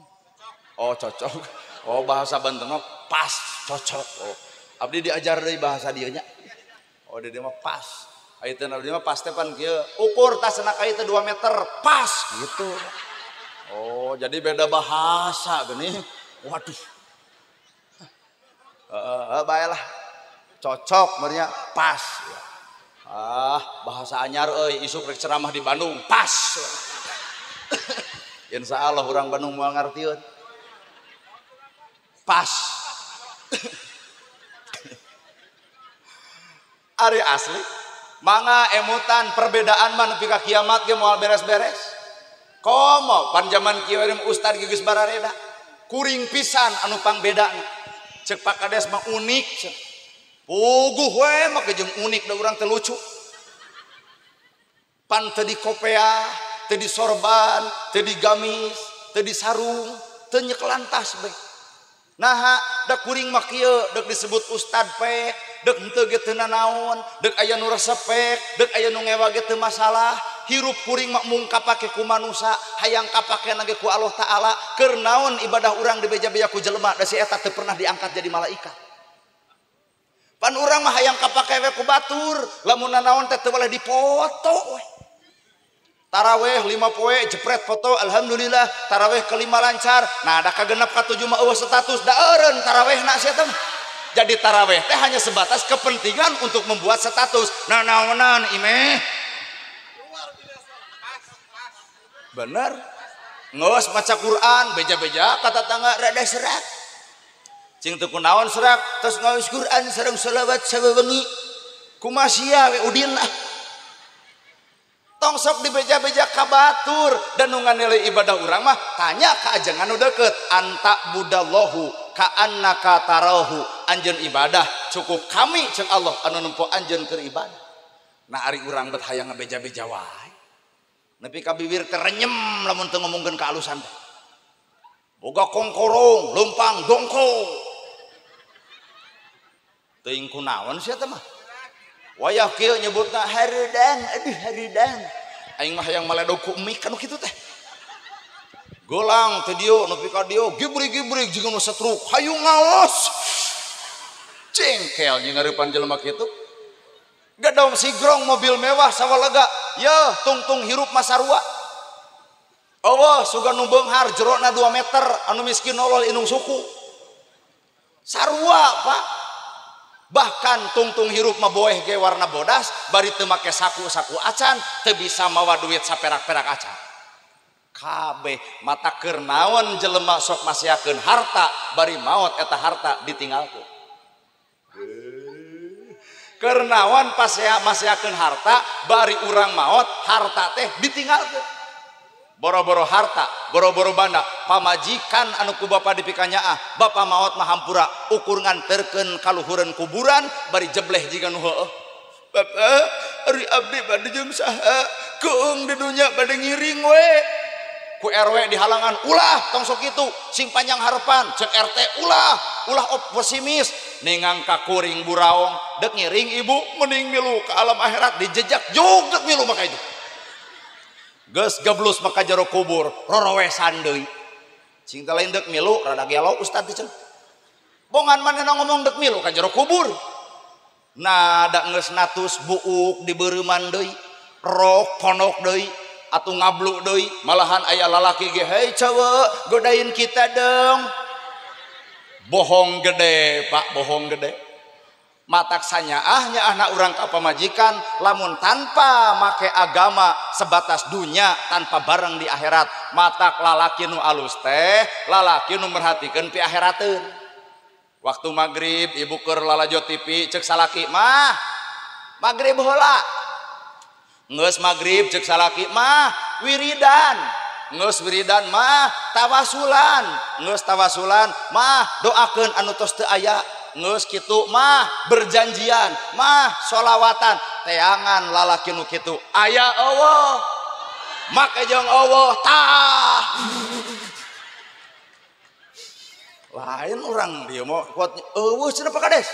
Oh cocok. Oh bahasa Banten mah pas cocok. Oh abdi diajar deui bahasa dieu nya. Oh di dieu mah pas. Aya teh abdi mah pas teh pan kieu. Ukur tasna ka ieu teh 2 meter pas gitu. Oh jadi beda bahasa geuning. Waduh. Heeh bae lah. Cocok meureun pas. Ah bahasa anyar euy isuk rek ceramah di Bandung pas. Insyaallah urang Bandung moal ngartieun. Pas. Ari asli mangga emutan perbedaan mah nepi ka kiamat ge moal beres-beres. Komo pan jaman kieu ustad ge geus barareda. Kuring pisan anu pangbedana. Cek Pak Kades mah unik cek. Puguh we mah jeung unik da urang teh lucu. Pan teu dikopea, teu disorban, teu digamis, teu disarung, teu nyekelan tas bae. Naha da kuring mah kieu deuk disebut ustad pek, deuk henteu ge teu nanaon, deuk aya nu resep pek, deuk aya nu ngewa ge teu masalah. Hirup kuring mah mung kapake ku manusa, hayang kapakena ge ku Allah Taala. Keur naon ibadah urang dibeja-beja ku jelema da si eta teu pernah diangkat jadi malaikat. Pan urang mah hayang kapake we ku batur, lamun nanaon teh teu boleh dipoto we. Taraweh 5 poe jepret foto alhamdulillah, taraweh kelima lancar. Nah da kagenep katujuh mah eueuh status da eureun tarawehna sia teh. Jadi taraweh teh hanya sebatas kepentingan untuk membuat status. Nah naonan imeh. Bener. Ngeus maca Quran beja-beja kata tangga rada serak. Cing teu kunaon serak terus ngaos Quran sareng selawat sawewengi. Kumaha sia we udin ah. Tong sok dibeja-beja ka batur dan nu nganilai ibadah urang mah tanya ka ajengan nu deukeut anta budallahu ka annaka tarahu anjeun ibadah cukup kami jeung Allah anu nempo anjeun keur ibadah. Nah ari urang bet hayang ngabeja-beja wae nepi ka bibir teh renyem lamun teu ngomongkeun kaalusan teh. Boga kongkorong leumpang dongko teuing kunaon sia teh mah. Wayah kieu nyebutna hareudang, aduh hareudang. Aing mah hayang maledog ku mie kan kitu teh. Golang teh dieu nepi ka dieu gibrig-gibrig jeung nu setruk hayu ngaos. Jengkel jeung ngareupan jelema kitu. Gedong sigrong mobil mewah sawalega, yeuh tungtung hirup masarua. Allah sugan nu beunghar jerona 2 meter anu miskin nolol inung suku. Sarua Pak. Bahkan tungtung hirup mah boeh ge warna bodas bari teu make saku-saku acan teu bisa mawa duit saperak-perak acan. Kabeh mata keur naon jelema sok masiakeun harta bari maot eta harta ditinggalkeun. Keur naon masiakeun harta bari urang maot harta teh ditinggalkeun. Boro-boro harta, boro-boro banda, pamajikan anu ku bapa dipikanyaah, bapa maot mah hampura, ukur nganterkeun kaluhureun kuburan bari jebleh jiga nu heueuh. Bapa, ari abdi bade jeung saha? Keung di dunya bade ngiring we. Ku RW dihalangan, ulah tong sok kitu, sing panjang harepan, cek RT ulah, ulah pesimis, ningang ka kuring buraong, dek ngiring ibu mending milu ke alam akhirat dijejak jug dek milu maka itu. Geus geblus maka jero kubur rorowesan deui. Cing teh lain deuk milu rada gelo ustad teh cenah. Bongan manehna ngomong deuk milu ka jero kubur. Nah da geus natus buuk dibeureman deui, rok ponok deui, atuh ngablu deui, malahan aya lalaki ge hei cowok godain kita dong. Bohong gede Pak, bohong gede. Matak sanyaah nyaahna urang ka pamajikan lamun tanpa make agama sebatas dunya tanpa bareng di akhirat. Matak lalaki nu alus teh lalaki nu merhatikeun pi akhirateun. Waktu maghrib ibu keur lalajo TV cek salaki mah maghrib heula. Geus maghrib cek salaki mah wiridan. Geus wiridan mah tawasulan. Geus tawasulan mah doakeun anu tos teu aya. Ngeus kitu mah berjanjian mah solawatan teangan lalaki nu kitu aya Allah make jeung Allah tah. Lain orang dia mau kuatnya eueuh cenah Pak Kades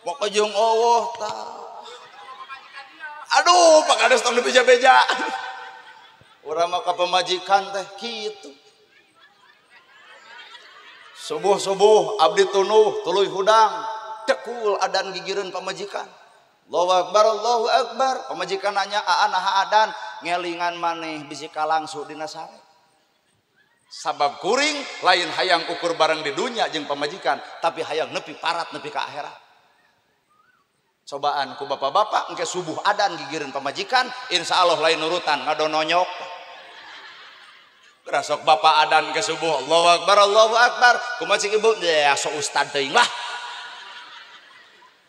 make jeung Allah tah. Aduh Pak Kades tong dibeja-beja urang mah ka pamajikan teh kitu. Subuh-subuh abdi tunuh tuluy hudang tekul adan gigireun pamajikan. Allahu akbar Allahu akbar. Pamajikan nanya aa naha adan ngelingan maneh bisi kalangsu dina sare. Sabab kuring lain hayang ukur bareng di dunya jeung pamajikan tapi hayang nepi parat nepi ka akhirat. Cobaan ku bapak-bapak engke subuh adan gigireun pamajikan insyaallah lain nurutan ngadononyok. Rasok bapak adan ke subuh Allahu akbar Allahu akbar kumaha cik ibu ya sok ustad teuing lah.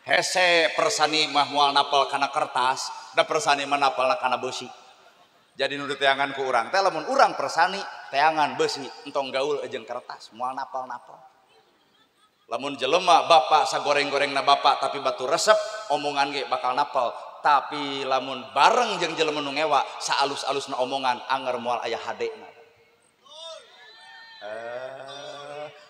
Hese persani mah moal napal kana kertas da persani mah napalna kana beusi. Jadi nu diteangan ku urang teh lamun urang persani teangan beusi entong gaul jeung kertas moal napal-napal. Lamun jelema bapak sagoreng-gorengna bapak tapi batu resep omongan ge bakal napal. Tapi lamun bareng jeung jelema nu ngewa saalus-alusna omongan anger moal aya hadena.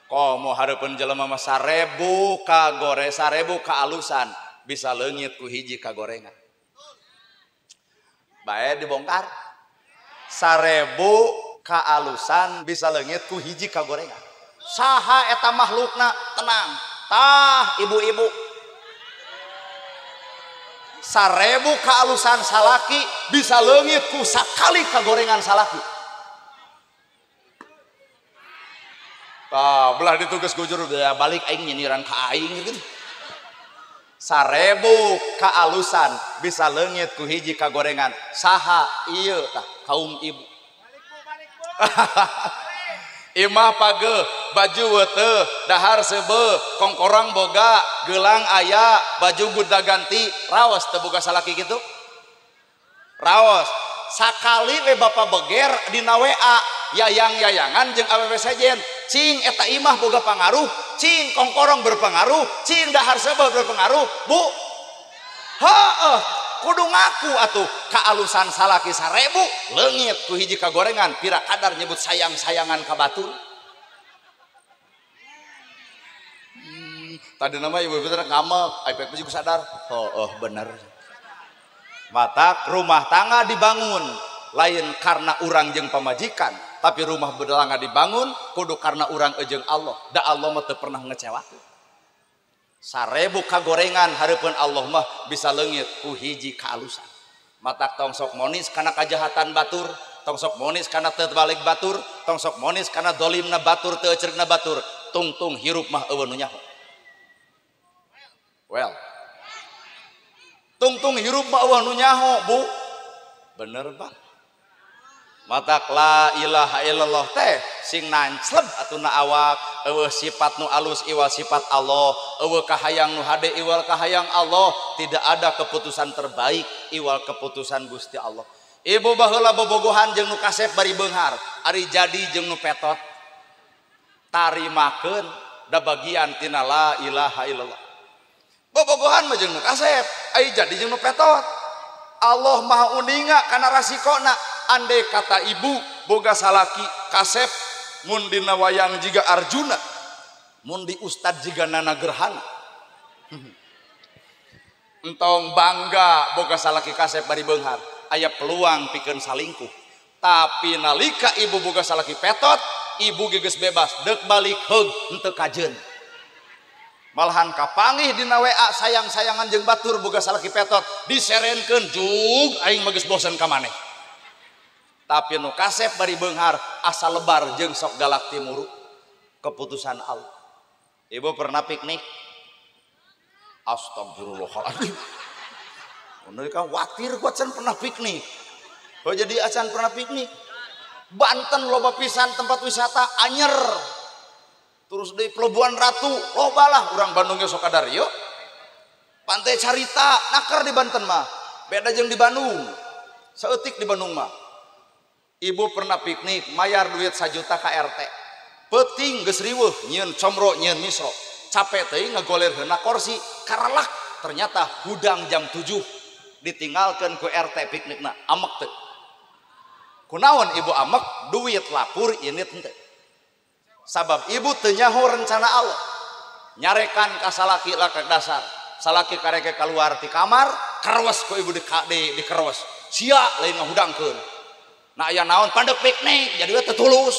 Komo hareupeun jelema mah 1000 kagore 1000 kaalusan bisa leungit ku hiji kagorengan. Bae dibongkar. 1000 kaalusan bisa leungit ku hiji kagorengan. Saha eta makhlukna tenang. Tah ibu-ibu. 1000 kaalusan salaki bisa leungit ku sakali kagorengan salaki. Tah belah ditugas gujur balik aing nyinyiran ka aing gitu. 1000 kaalusan bisa leungit ku hiji kagorengan. Saha ieu tah kaum ibu. Imah pageuh, baju weuteuh, dahar seubeuh, kongkorang boga, gelang aya, baju guda ganti, raos teu boga salaki kitu. Raos. Sakali we bapa beger dina WA yayang-yayangan jeung awewe sejen. Cing eta imah boga pangaruh, cing kongkorong berpengaruh, cing dahar seubeuh berpengaruh, Bu. Heueuh, kudu ngaku atuh kaalusan salaki 1000 leungit ku hiji kagorengan pira kadar nyebut sayang-sayangan ka batur. Tadi nama ibu-ibu teh ngamek, iPad juga sadar. Heueuh bener. Matak rumah tangga dibangun lain karena urang jeung pamajikan, tapi rumah tangga dibangun kudu karena urang jeung Allah. Da Allah mah teu pernah ngecewakeun. 1000 kagorengan hareupeun Allah mah bisa leungit ku hiji kaalusan. Matak tong sok monis kana kajahatan batur, tong sok monis kana teu balik batur, tong sok monis kana dolimna batur teu eceurna batur, tungtung hirup mah eueuh nu nyaho. Well. Tungtung hirup mah eueuh nu nyaho, Bu. Bener, Pak. Matak la ilaha illallah teh sing nancleb atuna awak, eueuh sifat nu alus iwal sifat Allah, eueuh kahayang nu hade iwal kahayang Allah, tidak ada keputusan terbaik iwal keputusan Gusti Allah. Ibu baheula bobogohan jeung nu kasep bari beunghar, ari jadi jeung nu petot. Tarimakeun da bagian tina la ilaha illallah. Bobogohan mah jeung nu kasep, ari jadi jeung nu petot. Allah Maha uninga kana rasikona. Andai kata ibu boga salaki kasep mun dina wayang jiga Arjuna, mun di ustad jiga Nana Gerhana. Entong bangga boga salaki kasep bari beunghar, aya peluang pikeun salingkuh. Tapi nalika ibu boga salaki petot, ibu geus bebas deuk balik heug henteu kajeun. Malahan kapanggih dina WA sayang-sayangan jeung batur boga salaki petot, diserenkeun jug aing mah geus bosen ka maneh. Tapi nu kasep bari beunghar asa lebar jeung sok galak timuru. Keputusan Allah. Ibu pernah piknik? Astagfirullahaladzim. Mereka khawatir gua acan pernah piknik. Oh jadi acan pernah piknik. Banten loba pisan tempat wisata anyer. Terus di Pelabuhan Ratu loba lah urang Bandungnya sok kadario. Pantai Carita naker di Banten mah. Beda jeung di Bandung. Saeutik di Bandung mah. Ibu pernah piknik, mayar duit 1 juta ka RT. Peuting geus riweuh, nyieun comro, nyieun misro. Capek teuing ngagoler heuna kursi, karalak ternyata hudang jam 7 ditinggalkeun ku RT piknikna, amek teu. Kunaon ibu amek, duit lapur ini henteu. Sabab ibu teu nyaho rencana Allah. Nyarekan ka salaki lakak dasar. Salaki kareke kaluar ti kamar, karewes ku ibu di kerewes. Sia lain ngahudangkeun. Nah aya naon pandek piknik jadi we teu tulus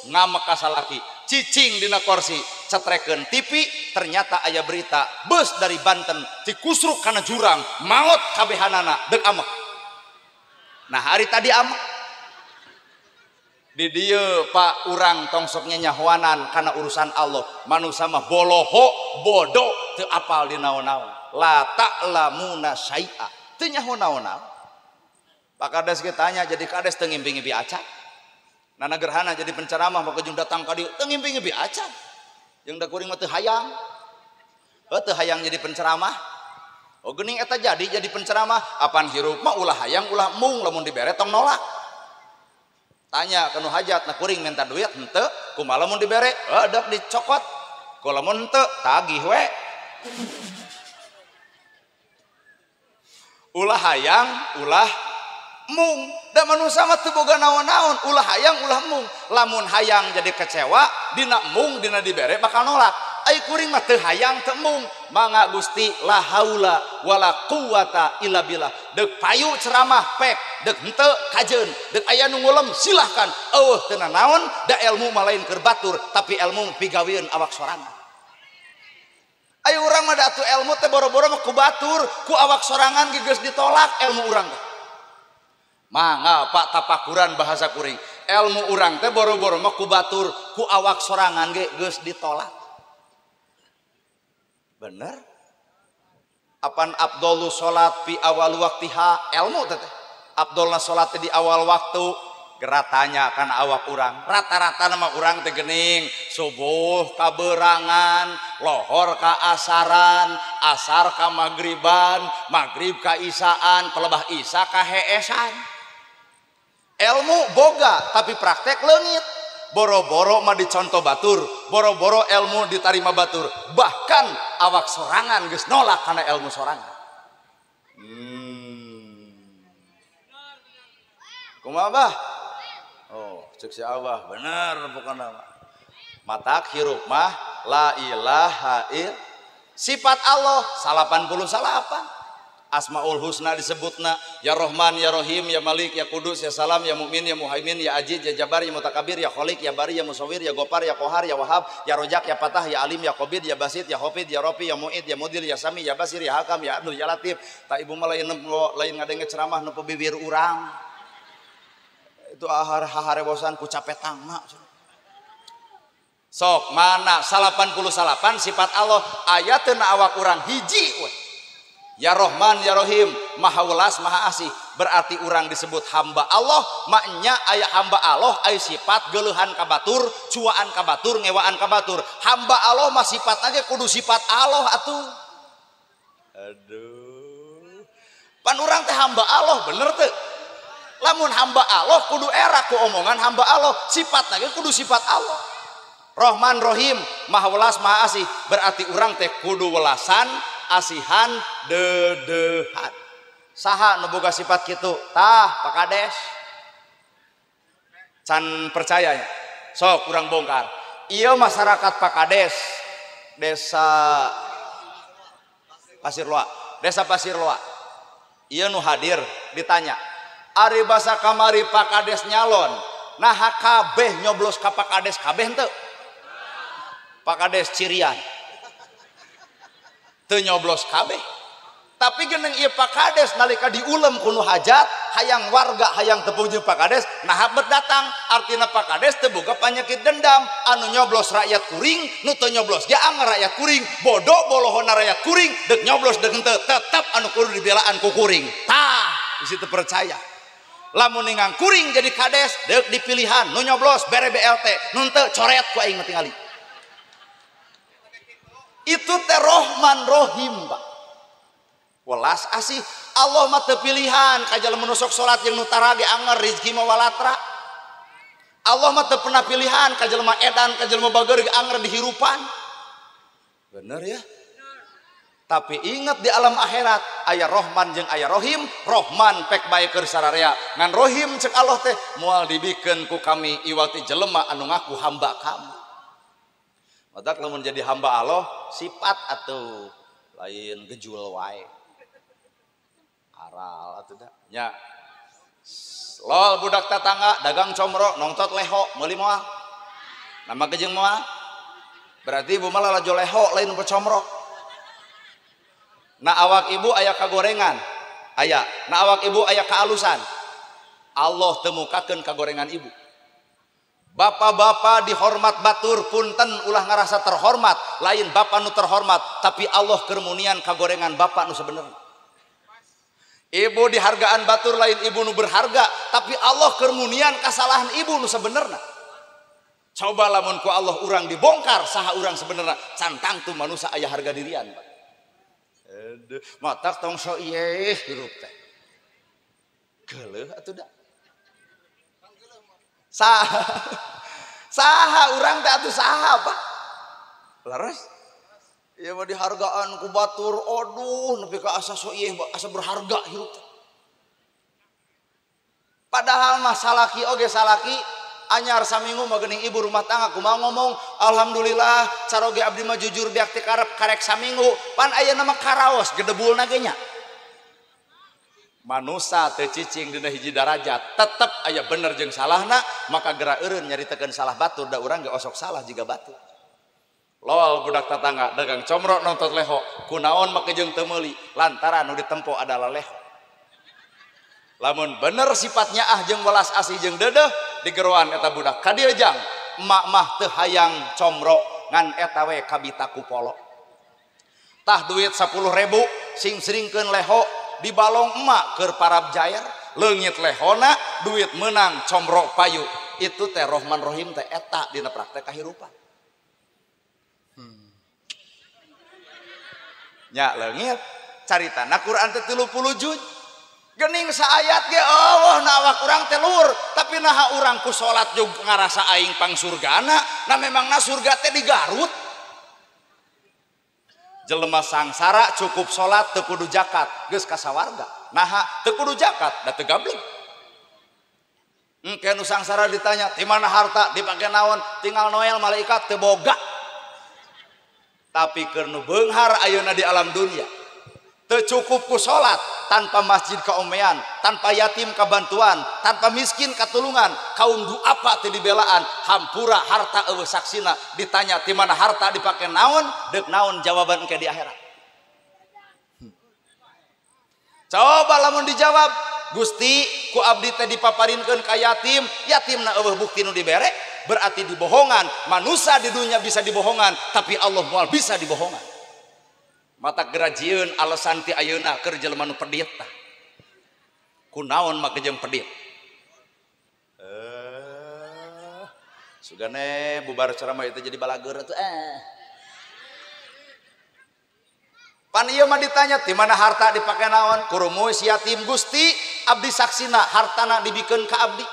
ngamek ka salaki cicing dina kursi cetrekeun TV ternyata aya berita bus dari Banten dikusruk kana jurang maot kabehanana deuk amek. Nah hari tadi amek di dieu Pak urang tong sok nyahoanan kana urusan Allah manusa mah boloho bodoh teu apal di naon-naon la ta'lamuna syai'a teu nyaho naon-naon. Pak Kades kita tanya jadi kades teu ngimpi-ngimpi acan. Nana Gerhana jadi penceramah maka jeung datang ka dieu teu ngimpi-ngimpi acan. Jeung da kuring mah teu hayang. Heuh teu hayang jadi penceramah. Oh geuning eta jadi penceramah apan hirup mah ulah hayang ulah mung lamun dibere tong nolak. Tanya ka nu hajat na kuring minta duit henteu kumaha lamun dibere heuh dek dicokot. Ku lamun henteu tagih we. Ulah hayang ulah mung da manusia mah teu boga naon-naon ulah hayang ulah mung lamun hayang jadi kecewa dina mung dina dibere bakal nolak. Ai kuring mah teu hayang teu mung mangga Gusti la haula wala quwata illa billah. Deuk payu ceramah pek deuk henteu kajeun deuk aya nu ngulem silahkan eueuh teu nanaon da ilmu mah lain keur batur tapi ilmu pigaweun awak sorangan. Ai urang mah da atuh ilmu teh boro-boro mah ku batur ku awak sorangan ge geus ditolak ilmu urang teh. Mangga Pak tapakuran bahasa kuring. Ilmu urang teh boro-boro mah ku batur, ku awak sorangan ge geus ditolak. Bener? Apan abdolu salat fi awal waktiha ilmu teh. Abdolna salat di awal waktu geratanya kana awak urang. Rata-rata nama urang teh geuning subuh kaberangan, lohor ka asaran, asar ka magriban, magrib ka isaan, pelebah isa ka heesan. Ilmu boga tapi praktek leungit. Boro-boro mah dicontoh batur, boro-boro ilmu ditarima batur, bahkan awak sorangan geus nolak kana ilmu sorangan. Kumaha bah? Oh, cek si Abah bener pokona mah. Matak hirup mah la ilaha ill sifat Allah 88. Asmaul Husna disebutna ya Rahman ya Rahim ya Malik ya Kudus ya Salam ya Mukmin ya Muhaimin ya Aziz ya Jabbar ya Mutakabir ya Khalik ya Bari ya Musawwir ya Gopar ya Kohar ya Wahab ya Rojak ya Patah ya Alim ya Qabid ya Basit ya Hafid ya Rafi ya Muid ya Mudil ya Sami ya Basir ya Hakam ya Abdul ya Latif. Tak ibu mah lain lain ngadenge ceramah nu bibir urang. Itu ahar haharebosan ku capetangna. Sok mana 89 sifat Allah aya teu na awak urang hiji we. Ya Rahman ya Rahim maha welas maha asih, berarti urang disebut hamba Allah, maknya aya hamba Allah aya sifat geuleuhan ka batur, cuaan ka batur, ngewaan ka batur. Hamba Allah mah sifatna ge kudu sifat Allah atuh. Aduh. Pan urang teh hamba Allah bener teu? Lamun hamba Allah kudu era ku omongan hamba Allah, sifatna ge kudu sifat Allah. Rahman Rahim maha welas maha asih, berarti urang teh kudu welasan asihan dedehan. Saha nu boga sifat kitu? Tah Pak Kades. Can percaya nya. Sok urang bongkar. Ieu masyarakat Pak Kades desa Pasir Loa, desa Pasir Loa. Ieu nu hadir ditanya, ari basa kamari Pak Kades nyalon, naha kabeh nyoblos ka Pak Kades kabeh henteu? Pak Kades cirian. Teu nyoblos kabeh. Tapi geneng ieu Pak Kades nalika diulem ku nu hajat, hayang warga hayang tepung jeung Pak Kades, nah bet datang, artina Pak Kades teu boga panyakit dendam, anu nyoblos rakyat kuring, nu teu nyoblos ge anger rakyat kuring, bodoh bolohona rakyat kuring, deuk nyoblos deuk henteu tetep anu kudu dibelaan ku kuring. Tah, di situ percaya. Lamun ningang kuring jadi kades, deuk dipilihan, nu nyoblos bere BLT, nu henteu coret ku aing tingali. Itu teh Rohman Rohim Pak. Welas asih Allah mah teu pilihan ka jalma nu sok salat jeung nu tara ge anger rezeki mah walatra. Allah mah teu pernah pilihan ka jelema edan ka jelema bager ge anger dihirupan. Bener ya? Tapi ingat di alam akhirat aya Rohman jeung aya Rohim, Rohman pek bae keur sararea. Ngan Rohim cek Allah teh moal dibikeun ku kami iwal ti jelema anu ngaku hamba kamu. Matak lamun jadi hamba Allah sifat atuh lain gejul wae. Aral atuh da nya. Lol budak tetangga dagang comro nongtot leho meuli moal. Nama kejeng moal. Berarti ibu mah lalajo leho lain comro. Nah awak ibu aya kagorengan. Aya. Nah awak ibu aya kaalusan. Allah temukakeun kagorengan ibu. Bapak-bapak dihormat batur punten ulah ngerasa terhormat, lain bapak nu terhormat, tapi Allah kermunian kagorengan bapak nu sebenarnya. Ibu dihargaan batur lain ibu nu berharga, tapi Allah kermunian kesalahan ibu nu sebenarnya. Coba lamun ku Allah urang dibongkar saha urang sebenarnya, cantang tuh manusia aya harga dirian, Pak. Aduh, matak tong so ieu hirup teh. Geuleuh atuh da. Saha saha urang teh atuh saha Pak. Leres? Ieu mah dihargaan ku batur, aduh nepi ka asa so ieu asa berharga hirup teh. Padahal mah salaki oge salaki anyar saminggu mah geuning ibu rumah tangga kumaha ngomong, alhamdulillah caroge abdi mah jujur biak teh karep karek saminggu, pan ayeuna mah karaos gedebulna ge nya. Manusa teu cicing dina hiji darajat, tetep aya bener jeung salahna, maka geura eureun nyaritakeun salah batur da urang ge osok salah jiga batur. Lol budak tetangga dagang comro nonton leho, kunaon make jeung teu meuli, lantaran nu ditempo adalah leho. Lamun bener sifatnya ah jeung welas asih jeung deudeuh digeroan eta budak ka dieu jang, emak mah teu hayang comro ngan eta we kabita ku polo. Tah duit 10.000 sing seringkeun leho di balong emak keur parab jair leungit lehona duit menang comro payu. Itu teh Rohman Rohim teh eta dina praktek kahirupan. Nya leungit caritana Quran teh 30 juz. Gening saayat ge eueuh na awak urang teh luhur, tapi naha urang ku salat jeung ngarasa aing pangsurgana, nah memangna surga teh di Garut. Jelema sangsara cukup salat teu kudu zakat, geus ka sawarga. Naha teu kudu zakat, da teu gablek. Engke nu sangsara ditanya, "Di mana harta? Dipake naon?" Tinggal noel malaikat teu boga. Tapi keur nu beunghar ayeuna di alam dunia. Teu cukup ku salat tanpa masjid kaomean, tanpa yatim kabantuan, tanpa miskin katulungan, kaum duafa teu dibelaan, hampura harta eueuh saksina, ditanya ti mana harta dipake naon, deuk naon jawaban engke di akhirat. Coba lamun dijawab, Gusti ku abdi teh dipaparinkeun ka yatim, yatimna eueuh bukti nu dibere, berarti dibohongan. Manusia di dunia bisa dibohongan, tapi Allah moal bisa dibohongan. Mata gerajieun alasan ti ayeuna keur jelema nu pedit tah. Kunaon make jeung pedit? Sugane bubar ceramah itu jadi balager atuh Pan ieu mah ditanya ti mana harta dipake naon? Kurumus yatim Gusti abdi saksina hartana dibikeun ka abdi.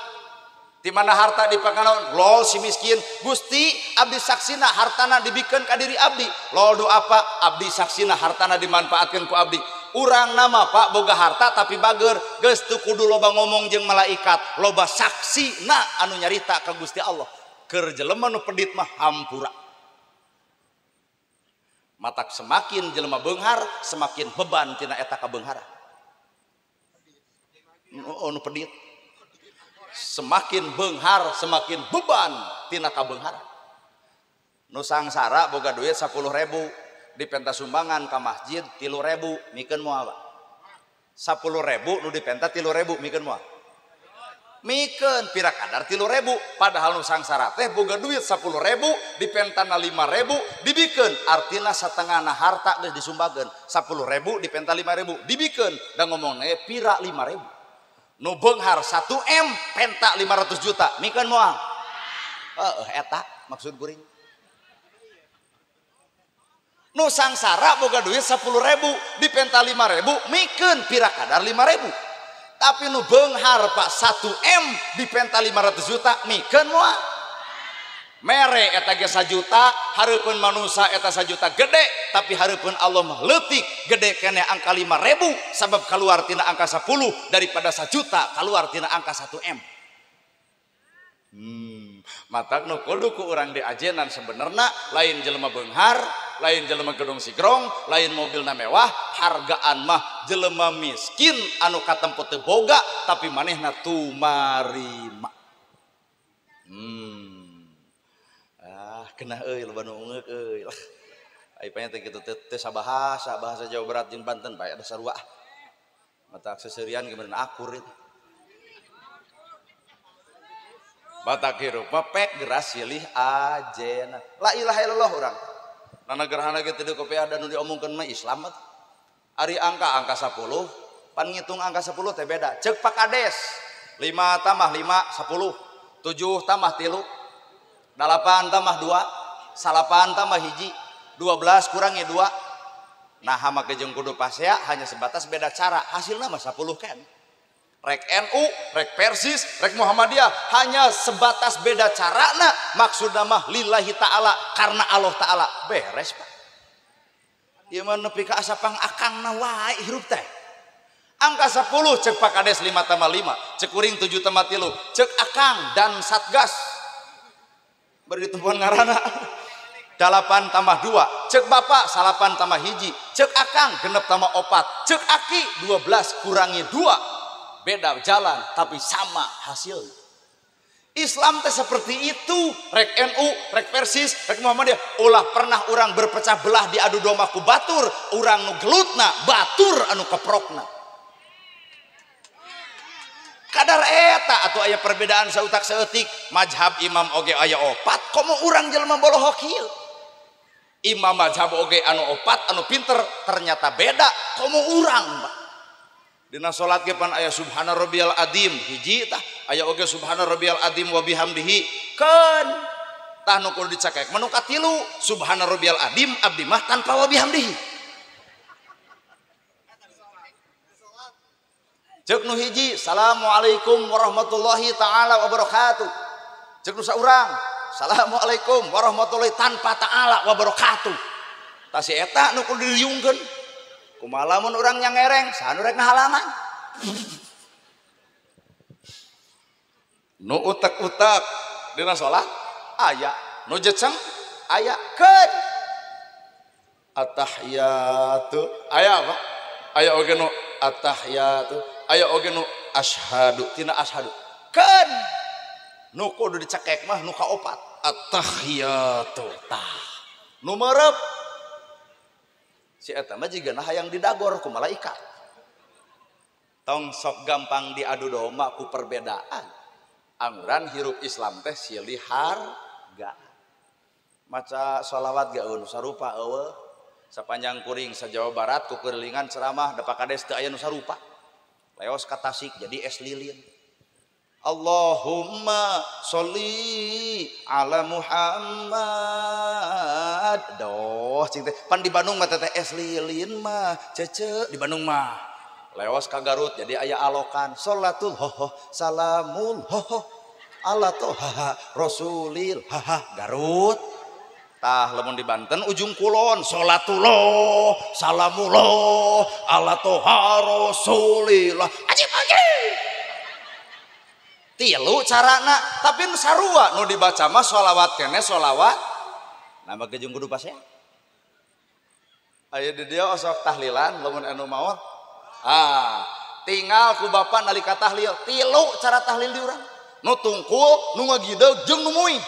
Di mana harta dipake naon? Lol si miskin Gusti abdi saksina hartana dibikeun ka diri abdi. Lol do apa? Abdi saksina hartana dimanfaatkeun ku abdi. Urang nama Pak boga harta tapi bager, geus teu kudu loba ngomong jeung malaikat, loba saksina anu nyarita ka Gusti Allah. Keur jelema nu pedit mah hampura. Matak semakin jelema beunghar, semakin beban tina eta kabeungharan. Nu pedit. Semakin beunghar, semakin beban tina kabeungharan. Nu sangsara boga duit 10.000, dipenta sumbangan ka masjid 3.000, mikeun moal Pak. 10.000 nu dipenta 3.000, mikeun moal. Mikeun pira kadar 3.000, padahal nu sangsara teh boga duit 10.000, dipentana 5.000, dibikeun, artina satengahna harta geus disumbageun. 10.000 dipenta 5.000, dibikeun, da ngomongna pira 5.000. Nu beunghar 1 M penta 500 juta, mikeun moal. Eta maksud kuring. Nu sangsara boga duit 10.000, dipenta 5.000, mikeun pira kadar 5.000. Tapi nu beunghar Pak 1 M dipenta 500 juta, mikeun moal. Mere eta ge 1 juta, hareupeun manusa eta 1 juta gede, tapi hareupeun Allah mah leutik, gede keneh angka 5.000 sabab keluar tina angka 10 daripada 1 juta keluar tina angka 1 M. Matak nu kudu ku urang diajenan sebenarna lain jelema beunghar, lain jelema gedung sigrong, lain mobilna mewah, hargaan mah jelema miskin anu katempo teu boga tapi manehna tumarima. Kena euy loba nu ungeuk euy lah. Ai panya teh kitu teh sabahasa, bahasa Jawa Barat jeung Banten bae ada sarua. Mata aksesorian gimana akur itu. Batak hirup mah pek geras silih ajena. La ilaha illallah urang. Nana gerhana ge teu kopi ada nu diomongkeun mah Islam mah. Ari angka angka 10, pan ngitung angka 10 teh beda. Ceuk Pak Kades, 5 tambah 5 10, 7 tambah 3, 8 tambah 2, 9 tambah 1, 12 kurangi 2. Nah make jeung kudu pasea hanya sebatas beda cara, hasilna mah 10 kan. Rek NU, rek Persis, rek Muhammadiyah hanya sebatas beda carana, maksudna mah lillahi ta'ala karena Allah ta'ala. Beres Pak. Ieu mah nepi ka asa pangakangna wae hirup teh. Angka 10 cek Pak Kades 5 tambah 5, cek kuring 7 tambah 3, cek akang dan Satgas. Beri tumpuan ngarana 8 tambah 2, cek bapak 9 tambah 1, cek akang 6 tambah 4, cek aki 12 kurangi 2, beda jalan tapi sama hasilnya. Islam teh seperti itu, rek NU, rek Persis, rek Muhammadiyah, ulah pernah orang berpecah belah diadu domba ku batur, urang nu gelutna, batur anu keprokna. Kadar eta atau aya perbedaan sautak saeutik, mazhab imam oge aya opat, komo urang jelema bolohok ieu. Imam mazhab oge anu opat, anu pinter ternyata beda, komo urang Pak. Dina salat ge pan aya subhana rabbiyal azim hiji tah, aya oge subhana rabbiyal azim wa bihamdihi. Keun tah nu kudu dicakek mah nu katilu, subhana rabbiyal azim abdi mah tanpa wa bihamdihi. Cek nu hiji, assalamualaikum warahmatullahi ta'ala wabarakatuh. Cek nu saurang, assalamualaikum warahmatullahi tanpa ta'ala wabarakatuh. Tah si eta nu kudu diriungkeun. Kumaha lamun urang nyangereng, saha nu rek ngahalangan? Nu utek-utek dina salat aya, nu jeceng aya, keun. Atahiyatu aya apa? Aya oge nu attahiyatu, aya oge nu asyhadu, tina asyhadu. Keun nu kudu dicekek mah nu kaopat, attahiyatu. Tah. Nu merep si eta mah jigana hayang didagor ku malaikat. Tong sok gampang diadu domba ku perbedaan. Angguran hirup Islam teh silih harga. Maca sholawat ge eueuh nu sarupa eueuh. Sapanjang kuring sa Jawa Barat ku kelilingan ceramah da Pak Kades teu aya nu sarupa. Leos ka Tasik jadi es lilin. Allahumma sholli ala Muhammad. Doh cing teh pan di Bandung mah teh es lilin mah cece di Bandung mah. Leos ka Garut jadi aya alokan sholatul hoho salamul hoho ala toha rasulil haha Garut. Tah lamun di Banten ujung kulon sholatullah salamullah ala toha rasulillah. Ajib ajib. Tilu carana tapi nu sarua nu dibaca mah sholawat kene sholawat nama gejung kudu pasea. Aya di dieu osok tahlilan lamun anu maot. Ah, tinggal ku bapak nalika tahlil tilu cara tahlil di urang. Nu tungkul, nu ngagideg jeung nu muih.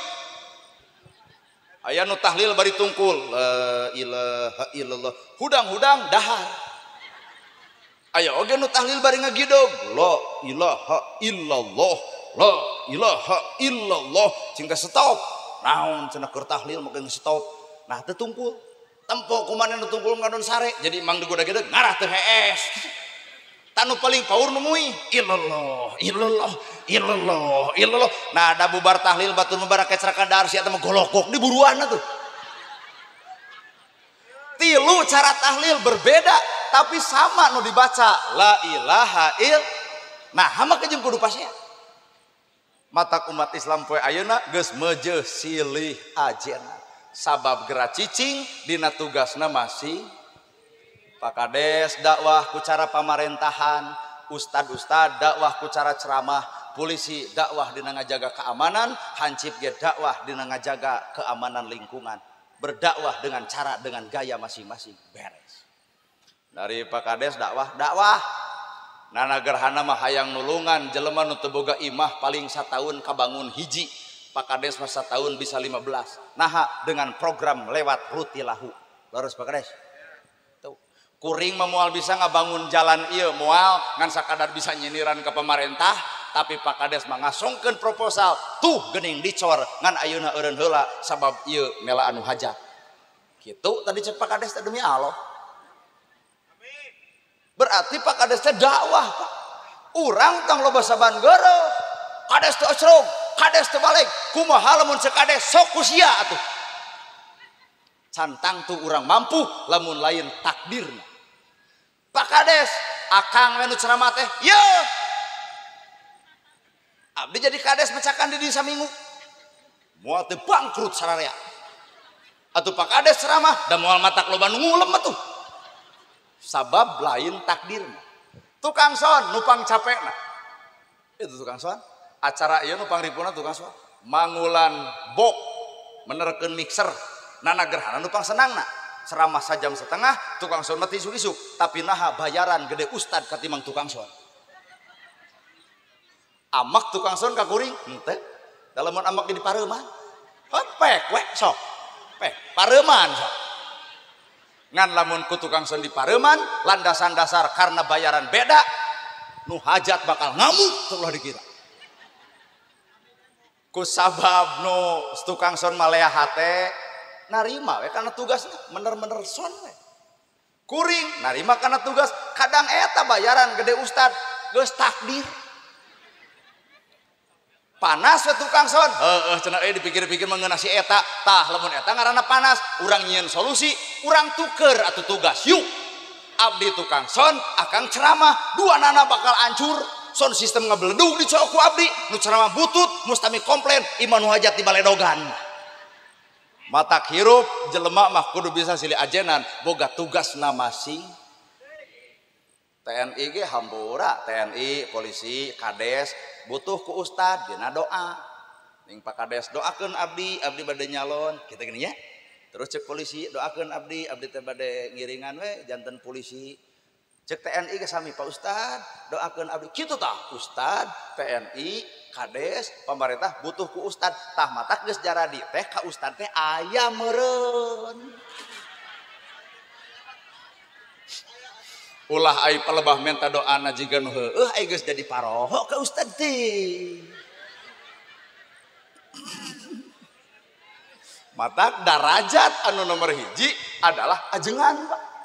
Aya nu tahlil bari tungkul la ilaha illallah hudang-hudang dahar. Aya oge nu tahlil bari ngagideg la ilaha illallah la ilaha illallah cing teh stop. Naon cenah keur tahlil make stop. Nah teu tungkul. Tempo kumaha nu tungkul ngadon sare jadi mang digoda-gedeg ngarah teu hees. Tanu paling paur nu muih illallah illallah illallah illallah. Nah da bubar tahlil batur mubarak kecerakan dahar sia teh mah golokok di buruan atuh. Tilu cara tahlil berbeda tapi sama nu dibaca la ilaha il. Nah hama jeung kudu pasea. Matak umat Islam poe ayeuna geus meujeuh silih ajena. Sabab geura cicing dina tugasna masih. Pak Kades dakwah ku cara pamarentahan, ustad-ustad dakwah ku cara ceramah, polisi dakwah dina ngajaga keamanan, hansip ge dakwah dina ngajaga keamanan lingkungan. Berdakwah dengan cara dengan gaya masing-masing beres. Dari Pak Kades dakwah, dakwah. Nana gerhana mah hayang nulungan jelema nu teu boga imah paling sataun kabangun hiji. Pak Kades mah sataun bisa 15. Naha dengan program lewat rutilahu. Leres Pak Kades. Kuring mah moal bisa ngabangun jalan ieu moal ngan sakadar bisa nyiniran ke pemerintah tapi Pak Kades mah ngasongkeun proposal tuh geuning dicor ngan ayeuna eureun heula sabab ieu mela anu hajat. Kitu tadi cek Pak Kades teh demi Allah. Amin. Berarti Pak Kades teh dakwah Pak. Urang tong loba saban geureuh. Kades teu acrog, kades teu balik. Kumaha lamun cek kades sok ku sia atuh. Cantang tuh urang mampu lamun lain takdirna. Pak Kades, akang we nu ceramah teh, ye. Abdi jadi kades mecakan di diri saminggu. Moal teu bangkrut sararea. Atuh Pak Kades ceramah da moal matak loba nu ngulem atuh. Sabab lain takdirna. Tukang son nupang capekna. Itu tukang son. Acara ieu nupang ripuna tukang son. Mangulan bok menerkeun mixer. Nana gerhana nupang senangna. Ceramah sajam setengah tukang son mati isuk-isuk tapi naha bayaran gede ustad katimang tukang son. Amak tukang son ka kuring henteu dalamun amak di pareuman pek we sok pek pareuman sok ngan lamun ku tukang son di pareuman landasan dasar karena bayaran beda nu hajat bakal ngamuk teu ulah dikira ku sabab nu tukang son malea hate narima we karena tugasnya bener-bener son we. Kuring narima karena tugas kadang eta bayaran gede ustad geus takdir. Panas we tukang son heueuh cenah euy dipikir-pikir mengenai si eta tah lamun eta ngaranna panas urang nyieun solusi urang tuker atuh tugas yuk abdi tukang son akang ceramah dua nana bakal hancur son sistem ngabeledug dicok ku abdi nu ceramah butut mustami komplain imah nu hajat di baledogan. Matak hirup jelema mah kudu bisa silih ajenan boga tugasna masing. TNI ge hampura TNI polisi kades butuh ku ustad dina doa. Ning Pak Kades doakeun abdi, abdi bade nyalon kitu gini nya. Terus cek polisi doakeun abdi, abdi teh bade ngiringan we janten polisi. Cek TNI ge sami Pak Ustad doakeun abdi kitu tah Ustad TNI kades pemerintah butuh ku Ustad tah matak geus jaradi teh ka Ustad teh aya meureun. Ulah ai palebah menta doana jiga nu heueuh ai geus jadi paroho ka Ustad teh. Matak darajat anu nomor hiji adalah ajengan Pak.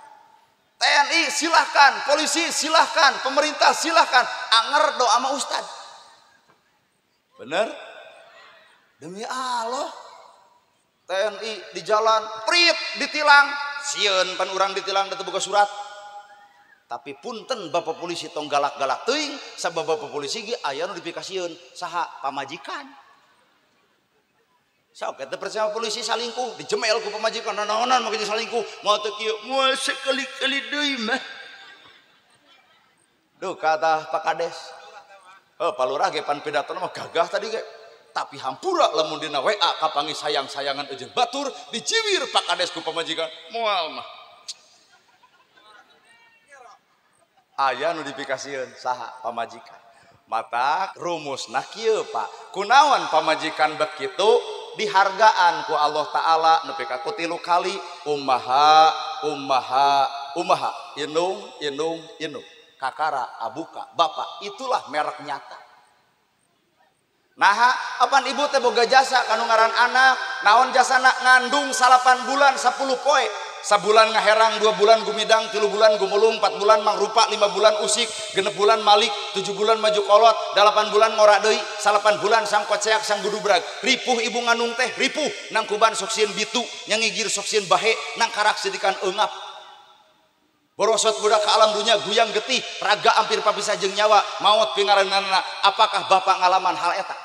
TNI silahkan, polisi silahkan, pemerintah silahkan, anger doa sama Ustad. Bener? Demi Allah. TNI di jalan, prit ditilang, sieun pan urang ditilang da teu boga surat. Tapi punten bapak polisi tong galak-galak teuing, sabab bapak polisi ge aya nu dipikasieun, saha pamajikan. Sok eta percaya polisi salingkuh, dijemel ku pamajikan, nanaonan make salingkuh, moal teu kieu, moal sekali-kali deui mah. Duh kata Pak Kades. Oh, Pak Lurah ge pan pidatona mah gagah tadi ge. Tapi hampura lamun dina WA kapangi sayang-sayangan eujeun batur, diciwir Pak Kades ku pamajikan, moal mah. Aya nu dipikasieun saha pamajikan. Mata rumusna kieu Pak. Kunaon pamajikan bet kitu dihargaan ku Allah Ta'ala nepi ka ku 3 kali ummaha ummaha ummaha inung inung inung kakara abuka bapak, itulah merek nyata. Naha apan ibu teh boga jasa kanu ngaran anak, naon jasana ngandung 8 bulan 10 poe, sabulan ngaherang, 2 bulan gumidang, 3 bulan gumulung, 4 bulan mangrupa, 5 bulan usik, 6 bulan malik, 7 bulan maju kolot, 8 bulan ngora deui, 8 bulan sang koceak sang gudubrag. Ripuh ibu ngandung teh ripuh, nang kuban sok sieun bitu, nyangigir sok sieun bahe, nang karak sidikan eungap. Borosot budak ke alam dunia guyang getih, raga hampir papisah jeung nyawa, maot pingareunana. Apakah bapak ngalaman hal eta?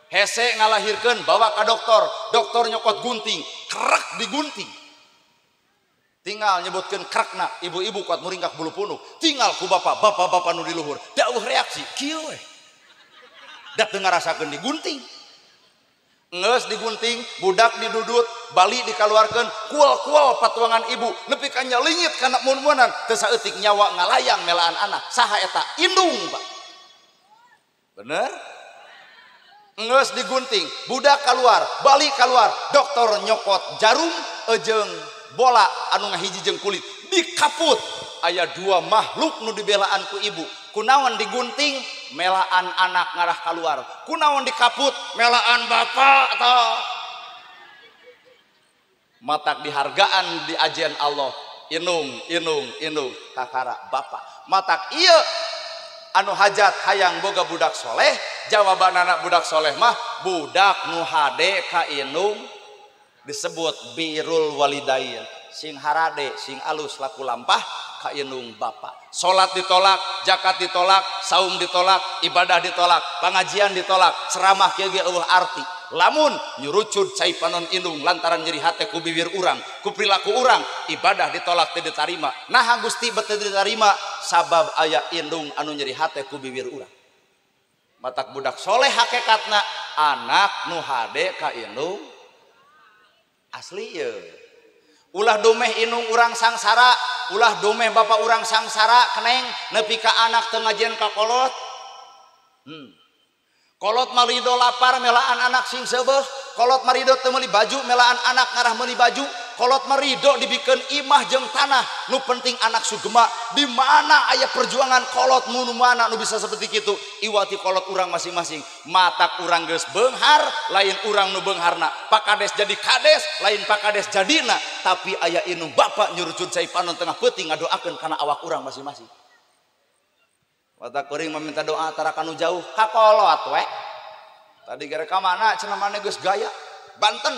Hese ngalahirkeun bawa ka dokter, dokter nyokot gunting, krek digunting. Tinggal nyebutkeun krekna, ibu-ibu kuat muringkak bulu punuk. Tinggal ku bapak, bapak-bapak nu di luhur. Dauh reaksi, kieu we. Da teu ngarasakeun digunting. Geus digunting, budak didudut, bali dikaluarkeun, kual-kual patuangan ibu, nepi ka nyalingit kana mun-munan, teu saeutik nyawa ngalayang melaan anak. Saha eta? Indung, Pak. Bener? Ngeus digunting, budak keluar, balik keluar, dokter nyokot jarum ejeng bola anu ngahiji jeung kulit dikaput. Aya 2 makhluk nu dibelaan ku ibu. Kunaon digunting, melaan anak ngarah keluar. Kunaon dikaput, melaan bapak tah. Matak dihargaan di ajian Allah. Inung, inung, inung, kakara bapak. Matak ieu anu hajat hayang boga budak soleh, jawaban anak budak soleh mah budak nu hade ka inung disebut birrul walidain, sing harade sing alus laku lampah ka inung bapak. Salat ditolak, zakat ditolak, saum ditolak, ibadah ditolak, pengajian ditolak, ceramah kieu ge eueuh arti. Lamun nyurucud cai panon indung lantaran nyeri hate ku bibir urang, ku perilaku urang, ibadah ditolak teu ditarima. Naha Gusti bet teu ditarima sabab aya indung anu nyeri hate ku bibir urang. Matak budak soleh hakikatna anak nu hade ka indung asli ye. Ulah domeh indung urang sangsara, ulah domeh bapak urang sangsara keneng nepi ka anak teu ngajian ka kolot. Kolot marido lapar melaan anak sing seubeuh, kolot marido teu meuli baju melaan anak ngarah meuli baju, kolot marido dibikeun imah jeung tanah, nu penting anak sugema. Di mana aya perjuangan kolot nu mana nu bisa seperti kitu? Iwati kolot urang masing-masing. Matak urang geus beunghar, lain urang nu beungharna. Pak Kades jadi kades, lain Pak Kades jadina, tapi aya indung bapak nyurucud cai panon tengah peuting ngadoakeun kana awak urang masing-masing. Mata kuring meminta doa tara kanu jauh ka kolot we. Tadi gara ka mana cenah maneh geus gaya Banten.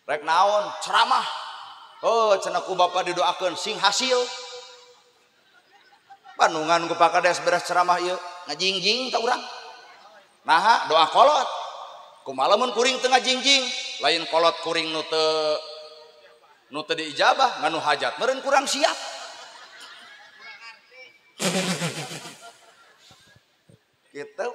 Rek naon ceramah. Oh cenah ku bapak didoakeun sing hasil. Bandungan ku Pak Kades beres ceramah ieu ngajingjing ta urang. Naha doa kolot. Kumaha lamun kuring teu ngajingjing, lain kolot kuring nu teu diijabah nganu hajat meureun kurang siap. Gitu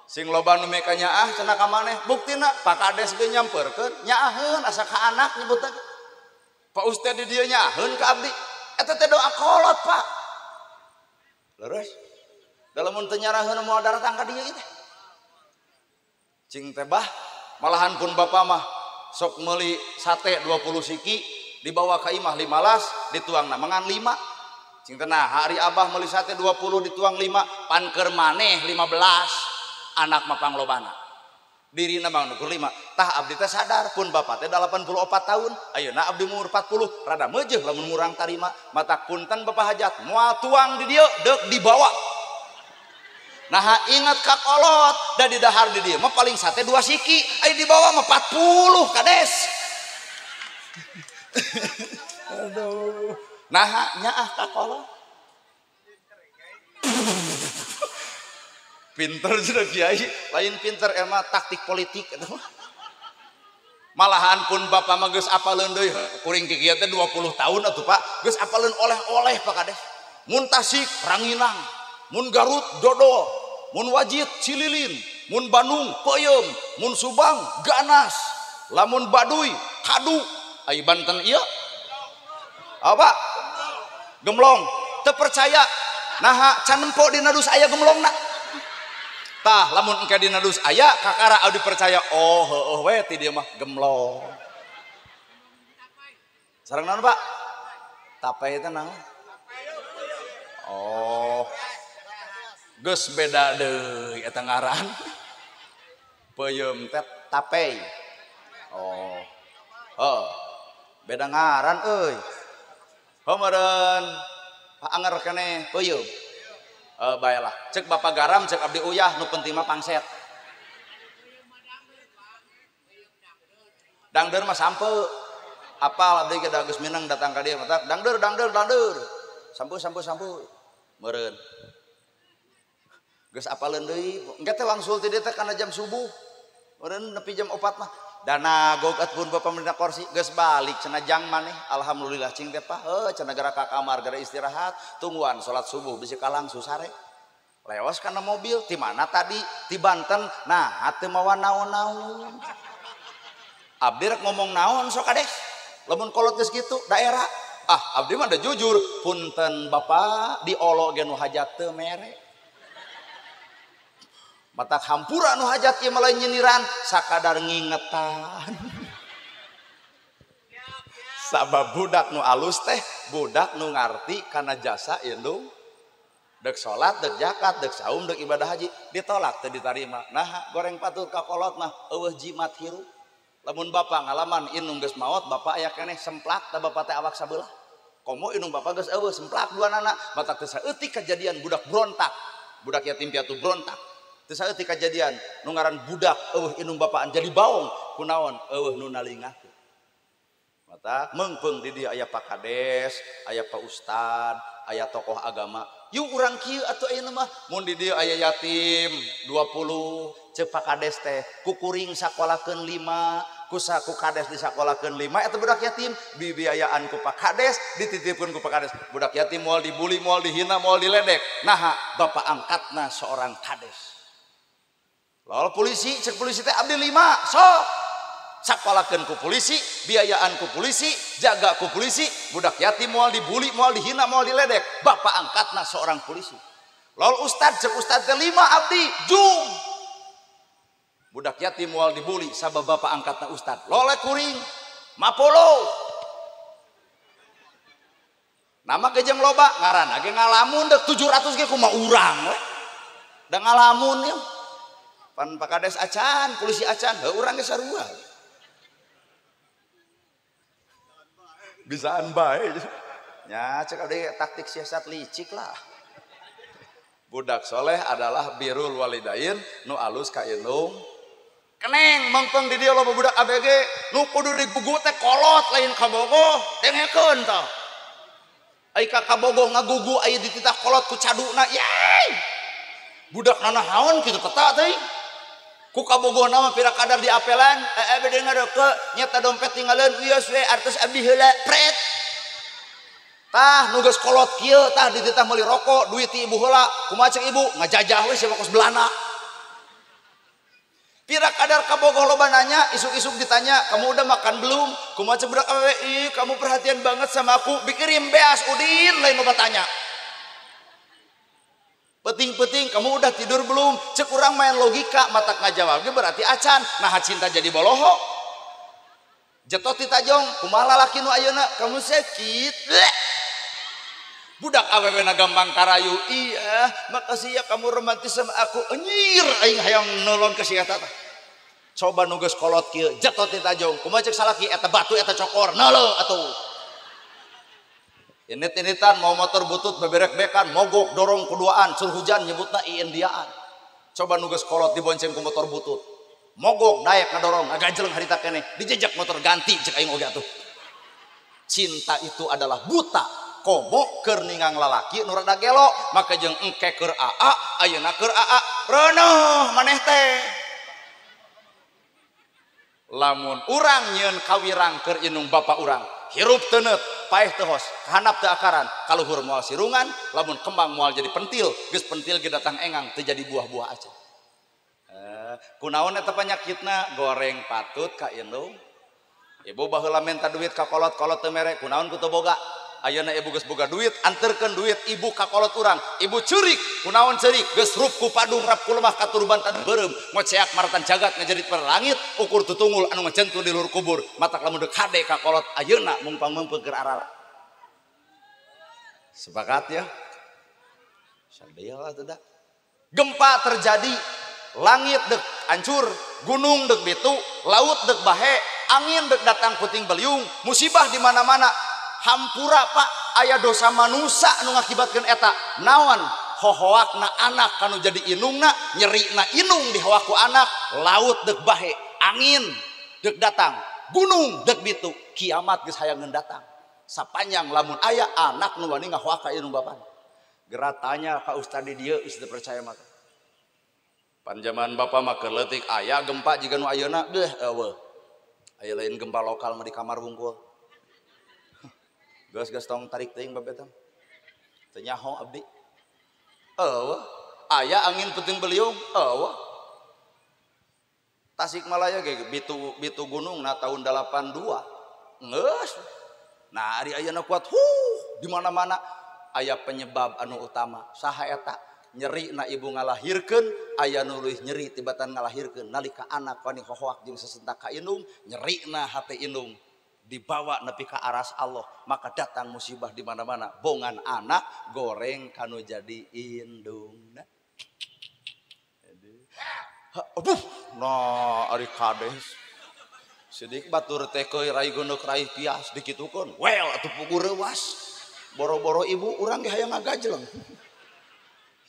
sing loba nu meka nyaah cenah ka maneh buktina Pak Kades ge nyamperkeun nyaaheun asa ka anak nyebutna Pak Ustad di dieu nyaaheun ka abdi Eta teh doa kolot Pak. Leres. Da lamun teu nyaraheun moal daratang ka dieu teh. Cing teh bah, malahan pun bapak mah sok meuli sate 20 siki dibawa ka imah 15 dituangna mengan 5. Cing teh nah hari abah meuli sate 20 dituang 5 pan keur maneh 15 anak mah panglobana. Dirina mah nu 5. Tah abdi teh sadar pun bapak teh 84 tahun, ayeuna abdi umur 40, rada meujeuh lamun murang tarima, mata punten bapak hajat moal tuang di dieu deuk dibawa. Nah ingat ka kolot da di dahar di dieu mah paling sate 2 siki, aya dibawa mah 40 kades. Aduh. Nah nyaah ka kolot. Pinter sudah kiai, lain pinter emang taktik politik eta mah. Malahan pun bapak mah geus apaleun deui kuring kieu teh 20 tahun atuh Pak, geus apaleun oleh-oleh Pak Kades. Mun Tasik ranginang, mun Garut dodol, mun Wajit cililin, mun Bandung peuyeum, mun Subang ganas, lamun Baduy kadu, ai Banten ieu apa? Gemlong, teu percaya. Naha can nempo dina dus aya gemlongna. Tah lamun engke dina dus aya kakara abdi percaya oh heueuh we ti dieu mah gemlong. Sareng naon Pak? Tape teh naon? Oh. Geus beda deui eta ngaran. Peuyeum teh tape. Oh. Oh. Beda ngaran euy. Heuh meureun anger keneh peuyeum. Baiklah, cek bapak garam, cek abdi uyah, nu penting mah pangset. Dangdeur mah sampe. Apal abdi ge da geus mineng datang ka dieu mata dangdeur dangdeur dangdeur. Sampe sampe sampe. Meureun. Geus apaleun deui, engke teh wangsul ti dieu teh kana jam subuh. Meureun nepi jam 4 mah. Dana gog pun bapak mendina kursi geus balik cenah jang maneh. Alhamdulillah cing teh Pak, heuh cenah gara ka kamar gara istirahat, tungguan salat subuh bisi ka langsung sare. Lewas kana mobil ti mana tadi? Ti Banten. Nah, teu mawa naon-naon. Abdi rek ngomong naon sok kades. Lamun kolot geus kitu daerah. Ah, abdi mah da jujur, punten bapak diolo ge nu hajat teu mere. Mata hampura nu hajat ieu mah lain nyiniran sakadar ngingetan. Sabab budak nu alus teh budak nu ngarti kana jasa indung. Dek salat, dek zakat, dek saum, dek ibadah haji ditolak teu ditarima. Nah, goreng patut ka kolot mah eueuh jimat hirup. Lamun bapak ngalaman indung geus maot, bapak aya keneh semplak tah bapak teh awak sabelah. Komo indung bapak geus eueuh semplak dua nana, matak teu saeutik kejadian budak berontak. Budak yatim piatu berontak. Teu saeutik kejadian nu ngaran budak eueuh indung bapaan jadi baong kunaon eueuh nu nalingakeun. Matak meungpeung di dieu aya Pak Kades, aya Pak Ustad, aya tokoh agama. Yuk urang kieu atuh ayeuna mah mun di dieu aya yatim 20 ceuk Pak Kades teh kukuring sakolakeun 5 kusa ku kades disakolakeun 5 eta budak yatim bibiayaan ku Pak Kades dititipkeun ku Pak Kades. Budak yatim moal dibully, moal dihina, moal diledek. Naha bapak angkatna seorang kades. Lalu polisi, cek polisi teh abdi 5, sok sakolakeun ku polisi, biayaan ku polisi, jaga ku polisi, budak yatim moal dibully, moal dihina, moal diledek, bapak angkatna seorang polisi. Lalu ustad, cek ustad teh 5 abdi, jung. Budak yatim moal dibully sabab bapak angkatna ustad. Loleh kuring, mapolo. Nama kejeng loba, ngaranna ge ngalamun dek 700 ge kumaha urang we. Da ngalamun ya. Pan Pak Kades acan, polisi acan, heuh urang ge sarua. Bisaan bae. Nya cek abdi taktik siasat licik lah. Budak soleh adalah birrul walidain nu alus ka indung. Keneng mangpeng di dieu loba budak ABG nu kudu digugu teh kolot lain kabogoh, dengekeun tah. Ai ka kabogoh ngagugu aya dititah kolot ku caduna, yey. Budak nanahaon kitu peta teh. Ku kabogohna mah pira kadar diapelan, bade ngareke nyata dompet tinggalin wios we artos abdi heula pret. Tah nu geus kolot kieu tah dititah meuli rokok duit ti ibu heula, kumaha ceuk ibu ngajajah we sia kos belana. Pira kadar kabogoh loba nanya, isuk-isuk ditanya, kamu udah makan belum? Kumaha budak awewe, ih kamu perhatian banget sama aku, bikirin beas udin lain loba tanya. Peting-peting, kamu udah tidur belum? Cek urang main logika, matak ngajawab ge berarti acan, nah cinta jadi boloho. Jetot ditajong, kumaha lalaki nu ayeuna, kamu sakit. Bleh. Budak awewe na gampang karayu, iya makasih ya kamu romantis sama aku, anjir aing hayang nolong ke si eta tah. Coba nu geus kolot kieu, jetot ditajong, kumaha cek salaki eta batu eta cokor, neuleuh atuh. Init-initan mau motor butut beberek-bekan, mogok dorong keduaan, sur hujan nyebutna iindiaan. Coba nu geus kolot dibonceng ku motor butut. Mogok daek ngadorong, ngaganjeleng harita keneh, dijejak motor ganti cek aing oge atuh. Cinta itu adalah buta. Komo keur ningang lalaki nu rada gelo, maka jeung engke keur aa, ayeuna keur aa, reuneuh maneh teh. Lamun urang nyieun kawirang keur indung bapa urang, hirup teu neut, paeh teu hos, kahandap teu akaran, kaluhur moal sirungan, lamun kembang moal jadi pentil, geus pentil ge datang engang teu jadi buah-buah acan. Kunaon eta panyakitna? Goreng patut ka indung. Ibu baheula menta duit ka kolot, kolot teu mere, kunaon ku teu boga. Ayeuna ibu geus boga duit, anterkeun duit ibu ka kolot urang. Ibu ceurik, kunaon ceurik? Geus rup ku padung, rap ku lemah katurban tan beureum, ngoceak maratan jagat ngajerit pada langit, ukur tutungul anu ngajentul di luhur kubur, matak lamun deuk hade ka kolot ayeuna mung pangmeungpeung keur arara. Sepakat ya? Sadaya lah teu da. Gempa terjadi, langit dek hancur, gunung dek bitu, laut dek bahe, angin dek datang puting beliung, musibah di mana-mana. Hampura Pak, aya dosa manusia nu ngakibatkeun eta. Naon? Hohoakna anak kanu jadi inungna, nyerina inung dihoak ku anak, laut dek bahe, angin dek datang, gunung dek bitu, kiamat geus hayangeun datang. Sapanjang lamun aya anak nu wani ngahoak ka inung bapana. Geura tanya ka ustad di dieu geus teu percaya mah. Panjaman bapak mah keur leutik aya gempa jiga nu ayeuna, beuh eueuh. Aya lain gempa lokal mah di kamar wungkul. Geus-geus tong tarik teuing babe teh. Teu nyaho abdi. Eueuh, aya angin peuting beliung, eueuh. Tasikmalaya ge bitu gunung na tahun 82. Geus. Nah, ari ayeuna kuat huh di mana-mana aya penyebab anu utama. Saha eta? Nyeri na ibu ngalahirkeun, aya nu leuwih nyeri tibatan ngalahirkeun nalika anak wani hohoak jeung sesentak ka indung, nyerina hate indung dibawa nepi ka aras Allah, maka datang musibah di mana-mana. Bongan anak goreng kanu jadi indungna. Aduh, nah ari kades. Sidik batur teh keuy rai geundeuk rai pias dikitukeun. Well atuh pugu reuwas. Boro-boro ibu urang ge hayang ngagajleng.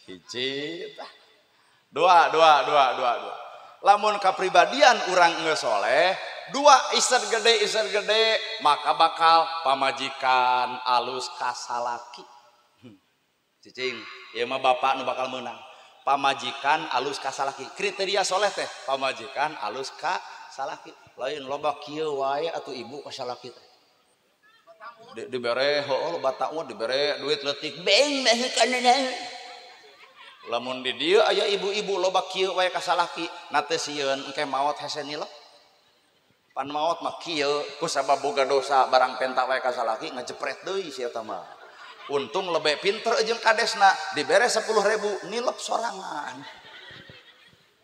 Hiji tah. Dua. Lamun kapribadian urang geus soleh, dua iser gede maka bakal pamajikan alus kasalaki. Cicing, ieu mah bapak nu bakal meunang. Pamajikan alus kasalaki. Kriteria soleh teh pamajikan alus kasalaki. Lain loba kieu wae atuh ibu kasalaki teh. Dibere heuh loba tamu dibere duit leutik beng meh kana. Lamun di dieu aya ibu-ibu loba kieu wae kasalaki, na teu sieun engke maot hese nilep. Pan maot mah kieu ku sabab boga dosa barang penta wae kasalaki ngejepret deui si eta mah. Untung lebih pinter jeung kadesna dibere 10.000 nilep sorangan.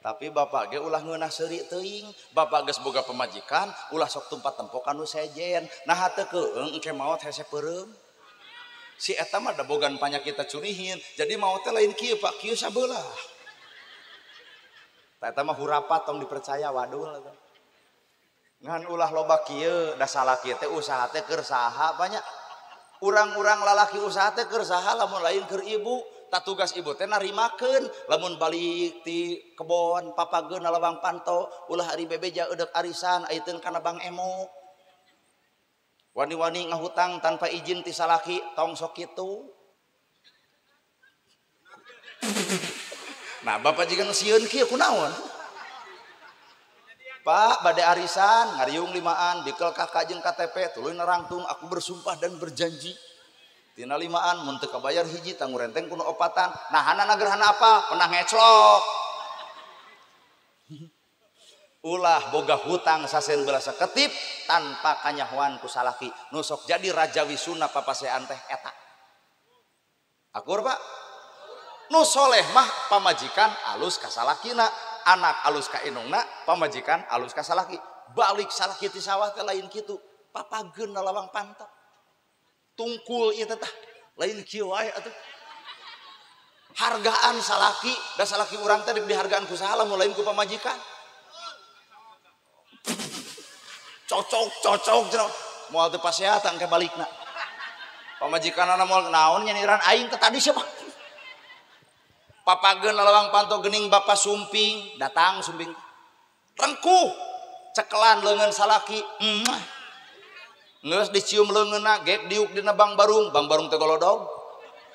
Tapi bapak ge ulah ngeunah seuri teuing, bapak geus boga pamajikan ulah sok tumpat tempo ka nu sejen. Nah teu keung engke maot hese peureum. Si eta mah da bogan panyakit curihin, jadi maot teh lain kieu Pak, kieu sabelah. Tah eta mah hurapat tong dipercaya wadul eta. Ngan ulah loba kieu da salaki teh usaha teh keur saha banyak. Urang-urang lalaki usaha teh keur saha lamun lain keur ibu, tak tugas ibu teh narimakeun lamun balik ti kebon papageun lawang panto ulah ari bebeja eudeuk arisan aiteun kana Bang Emo. Wani-wani ngahutang tanpa izin ti salaki tong sok kitu. Nah bapak jiga nu sieun kieu kunaon? Pak bade arisan ngariung limaan bikel kakak jeung KTP tuluy nerangtung aku bersumpah dan berjanji tina limaan mun teu kabayar hiji tanggung renteng kuno opatan nahanana gerhana apa pernah ngeclok. Ulah boga hutang sasen belas ketip tanpa kanyahoan ku salaki. Nu sok jadi raja wisuna papasean teh eta. Akur Pak? Nu soleh mah pamajikan alus ka salakina, anak alus ka indungna, pamajikan alus ka salaki. Balik salaki ti sawah teh lain kitu, papageun lawang panto. Tungkul ieu teh tah, lain kieu wae atuh. Hargaan salaki, da salaki urang teh dihargaan ku saha lamun lain ku pamajikan. Cocok cocok cenah. Moal teu paseatan ke balikna. Pamajikanana moal naon nyaniran aing teh tadi siapa? Papageun lawang panto geuning bapa sumping, datang sumping. Rengkuh cekelan leungeun salaki. Geus dicium leungeunna gek diuk dina bang barung teh golodog.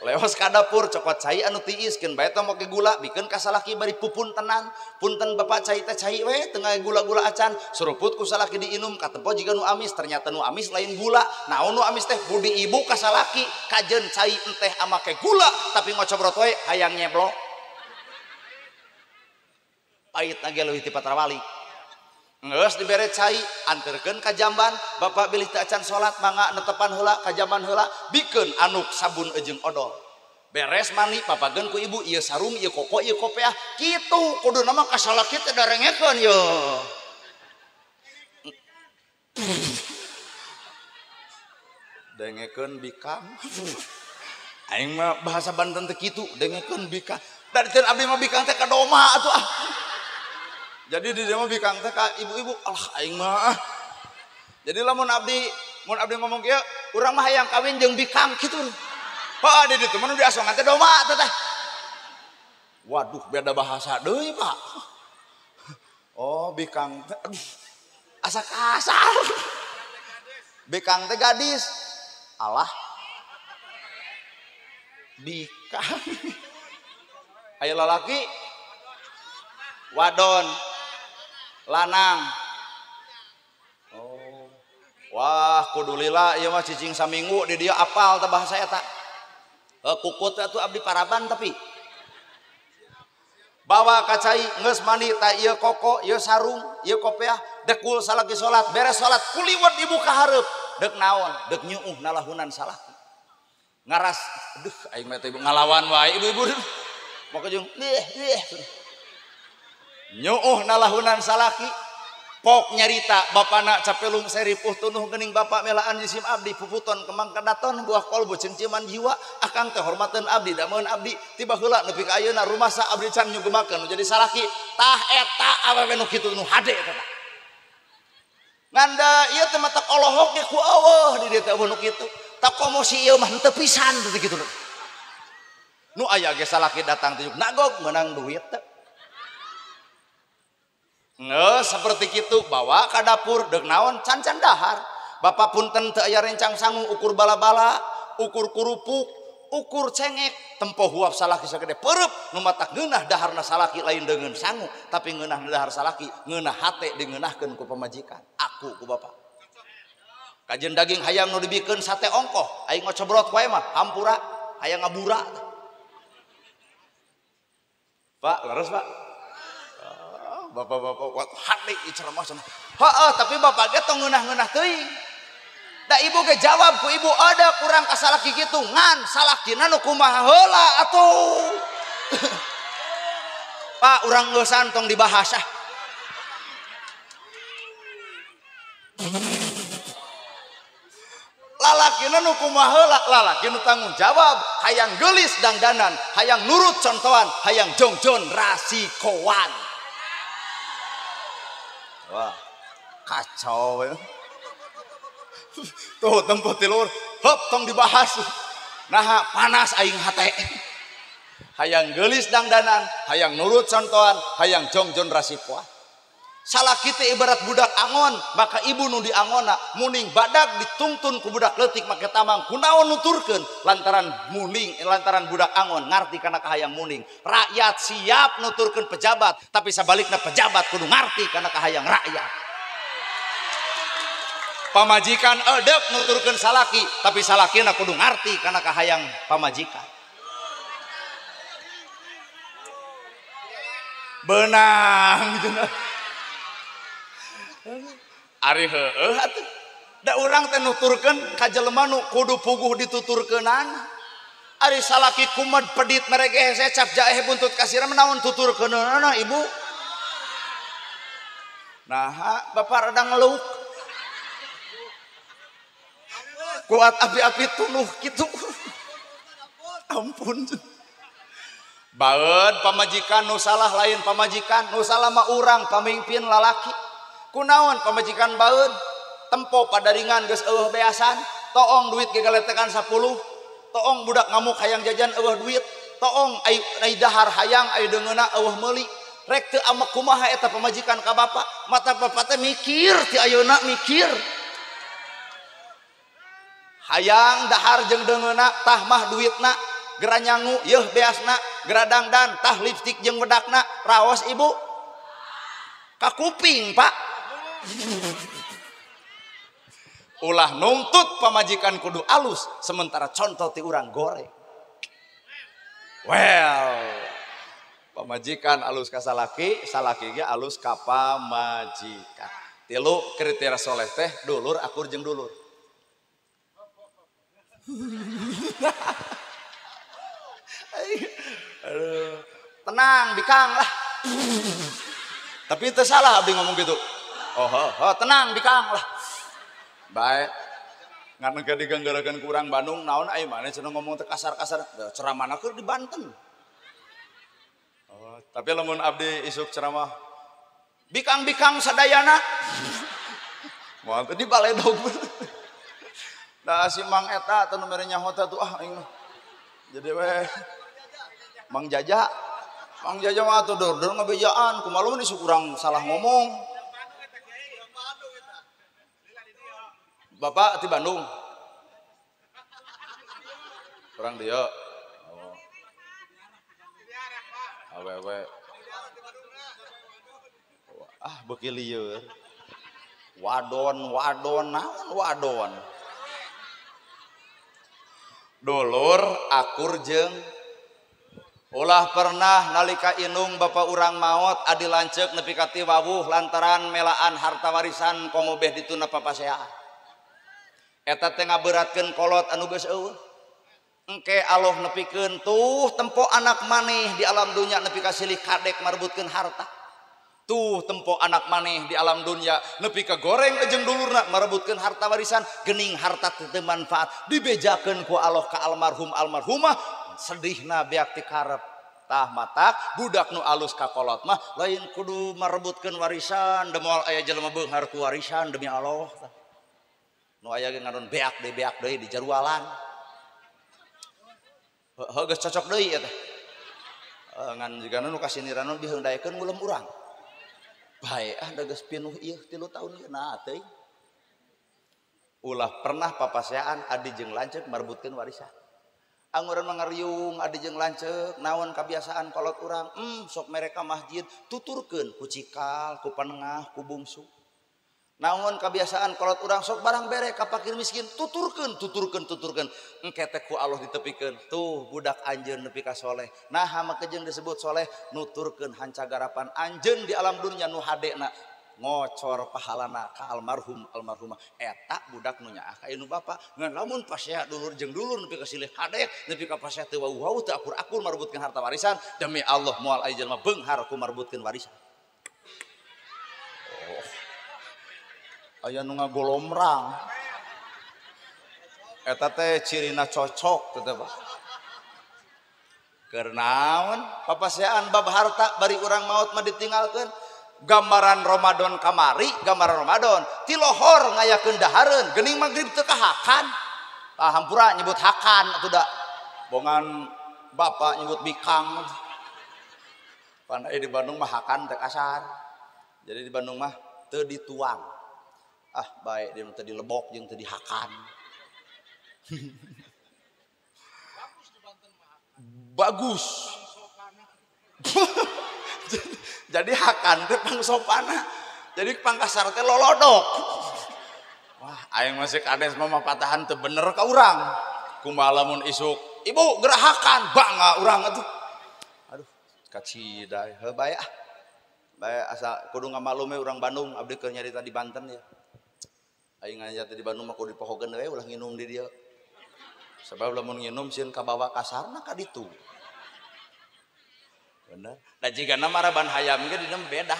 Leos ka dapur cokot cai anu tiis keun bae teh make gula bikeun ka salaki bari pupun tenan. Punten bapak cai teh cai we teu gula-gula acan. Suruput ku salaki diinum katempo jiga nu amis, ternyata nu amis lain gula. Naon nu amis teh budi ibu ka salaki kajeun cai enteh amake gula tapi ngocobrot we hayang nyeblok. Pahit ge leuwih ti patrawali. Geus dibere cai anterkeun ka jamban bapak bilih teu acan salat mangga netepan heula ka jamban heula bikeun anuk sabun jeung odol. Beres mandi papageun ku ibu ieu sarung ieu koko ieu kopeah kitu kuduna mah ka salaki teh darengekeun ye. Dengekeun bikang. Aing mah bahasa Banten teh kitu dengekeun bikang. Da teu abdi mah bikang teh ka doma atuh ah. Jadi di dia mah bikang teh ka ibu-ibu, alah aing mah. Jadi lamun abdi, mun abdi ngomong kieu, urang mah hayang kawin jeung bikang kitu. Heeh, di ditu mah nu diasongan teh doma teh teh. Waduh, beda bahasa deui, Pak. Oh, bikang teh aduh. Asa kasar. Bikang teh gadis. Alah. Bikang. Aya lalaki wadon lanang. Oh. Wah, kudu lila ieu mah cicing saminggu di dieu apal teh bahasa eta. Kukut atuh abdi paraban tapi. Bawa ka cai geus mandi ta ieu koko, ieu sarung, ieu kopeah, dekul salaki salat, beres salat kuliwet ibu ka hareup. Deuk naon? Deuk nyuuh nalahunan salaki. Ngaras, aduh aing mah teh ibu ngalawan wae ibu-ibu. Maka jeung leh leh. Nyuuh nalahunan salaki pok nyarita bapana capelung seripuh tunuh geuning bapak melaan jisim abdi puputon kembang kedaton buah kolbu cengciman jiwa akang teh hormateun abdi dameun abdi tiba heula nepi ka ayeuna rumasa abdi can nyugemakeun nu jadi salaki tah eta awewe nu kitu nu hade eta tah nganda ieu teh matak olohok ge ku eueuh di dieu teh nu kitu tak komo si ieu mah henteu pisan teh kitu nu aya ge salaki datang teh nagog meunang duit teh. Nge, seperti gitu bawa ke dapur dek naon can-can dahar. Bapak punten teu aya rencang sangu ukur bala-bala, ukur kerupuk, ukur cengek, tempo huap salaki sagede peureub nu matak ngeunah daharna salaki lain deungeun sangu, tapi ngeunah dahar salaki, ngeunah hate dingeunahkeun ku pamajikan. Aku ku bapak. Kajeun daging hayang nu dibikeun sate ongkoh, aing ngocobrot wae mah hampura, hayang ngabura. Pak, leres Pak. Bapak-bapak hati ceramah sana. Heeh, tapi bapak ge tong ngeunah-ngeunah teuing. Da ibu ge jawab ku ibu ada kurang ka salaki kitu ngan salakina nu kumaha heula atuh. Pak, urang geusan tong dibahas ah. Lalakina nu kumaha heula, lalaki nu tanggung jawab, hayang geulis dangdanan, hayang nurut contohan, hayang jongjon rasikoan. Wah, kacau ya. Tuh tempo tilur, hop tong dibahas. Nah, panas aing hate. Hayang geulis dangdanan, hayang nurut contohan, hayang jongjon rasipoan. Salaki teh ibarat budak angon, maka ibu nu diangona muning badak dituntun ku budak leutik make tamang kunaon nuturkeun lantaran muning lantaran budak angon ngarti kana kahayang muning. Rakyat siap nuturkeun pejabat, tapi sabalikna pejabat kudu ngarti kana kahayang rakyat. Pamajikan edep nuturkeun salaki, tapi salakina kudu ngarti kana kahayang pamajikan. Benang cenah. Ari heueuh atuh. Da urang teh nuturkeun ka jelema nu kudu puguh dituturkeunana. Ari salaki kumed pedit merege hese cap jaeh buntut kasira naon tuturkeunana ibu. Nah, bapak rada ngeluk. Kuat api-api tunuh gitu. Ampun. Baeud pamajikan nu salah lain pamajikan, nu salah mah urang pamimpin lalaki. Kunaon pamajikan baeud? Tempo padaringan geus eueuh beasan, toong duit gegaletekan 10, toong budak ngamuk hayang jajan eueuh duit, toong ai dahar hayang ai deungeuna eueuh meuli. Rek teu amek kumaha eta pamajikan ka bapak, mata bapak teh mikir ti ayeuna mikir. Hayang dahar jeung deungeuna tah mah duitna, geranyangu yeuh beasna, geradangdan tah lipstik jeung wedakna, raos ibu. Ka kuping, Pak. Ulah nuntut pamajikan kudu alus sementara contoh ti urang goreng. Well, pamajikan alus ka salaki, salaki ge alus ka pamajikan. Tilu kriteria soleh teh dulur akur jeung dulur. Aduh, tenang bikang lah. Tapi itu salah abdi ngomong gitu. Oh, oh, oh tenang bikang lah. Baik. Ngan engke diganggarakeun ku urang Bandung naon ai maneh cenah ngomong teh kasar-kasar. Ceramahna keur di Banten. Oh, tapi lamun abdi isuk ceramah bikang-bikang sadayana. Moal teh di baledog. Da si Mang eta teh nu mere nyaho teh tuh ah aing mah. Jadi we Mang Jaja. Mang Jaja mah atuh dor-dor ngabejaan, kumaha lamun isuk urang salah ngomong. Bapak di Bandung. Orang dia. Oh. Awewe. Ah beuki lieur. Wadon, wadon, naon wadon. Dulur akur jeung ulah pernah nalika inung bapak urang maot adi lanceuk nepi ka ti wawuh lantaran melaan harta warisan komo beh dituna papaseaan. Eta teh ngaberatkeun kolot anu geus eueuh. Engke Allah nepikeun tuh tempo anak maneh di alam dunya nepi ka silih kadek marebutkeun harta. Tuh tempo anak maneh di alam dunya nepi ka goreng jeung dulurna marebutkeun harta warisan, geuning harta teu manfaat dibejakeun ku Allah ka almarhum almarhumah sedihna beak ti karep. Tah matak budak nu alus ka kolot mah lain kudu marebutkeun warisan, demoal aya jelema beunghar ku warisan demi Allah. Nu aya ge ngadon beak deui di jarualan. Heuh geus cocok deui eta. Ngan jigana nu kasiniran nu diheundaekeun ngulem urang. Bae ah da geus pinuh ieu 3 tahun ieu nah teuing. Ulah pernah papaseaan adi jeung lanceuk marebutkeun warisan. Anguran mah ngariung adi jeung lanceuk naon kabiasaan kolot urang, sok mereka masjid tuturkeun ku cikal, ku panengah, ku bungsu. Naon kebiasaan kolot urang sok barang bere ka fakir miskin tuturkeun tuturkeun tuturkeun engke teh ku Allah ditepikeun tuh budak anjeun nepi ka soleh. Nah make jeung disebut soleh nuturkeun hancagarapan anjeun di alam dunya nu hadena ngocor pahalana ka almarhum almarhumah eta budak nu nyaah ka inu bapa. Ngan lamun pasea dulur jeung dulur nepi ka silih kadek nepi ka pasea teu wau-wau teu akur-akur marebutkeun harta warisan demi Allah moal aya jelema beunghar ku marebutkeun warisan. Aya nu ngagolomrang. Eta teh cirina cocok teh Pak. Keur naon papaseaan bab harta bari urang maot mah ditinggalkeun. Gambaran Ramadan kamari, gambaran Ramadan ti lohor ngayakeun dahareun, geuning magrib teu kahakan. Tah hampura nyebut hakan atuh da. Bongan bapak nyebut bikang. Pan di Bandung mah hakan teh kasar. Jadi di Bandung mah teu dituang. Ah baik dia tadi lebok jeung tadi hakan. Bagus di Banten mah. Bagus. Jadi hakan teh pangsopana. Jadi pangkasar teh lolodok. Wah, aing masih kades mah patahan teu bener ka urang. Kumaha lamun isuk, ibu gerahakan bangga urang atuh. Aduh, kacida heuh bae ah. Bae asa kudu ngamalume urang Bandung abdi keur nyarita di Banten ya. Aing ngajat di Bandung mah kudu dipohogeun we ulah nginum di dieu. Sebab lamun nginum sieun kabawa kasarna ka ditu. Bener. Da jigana maraban hayam ge dina beda.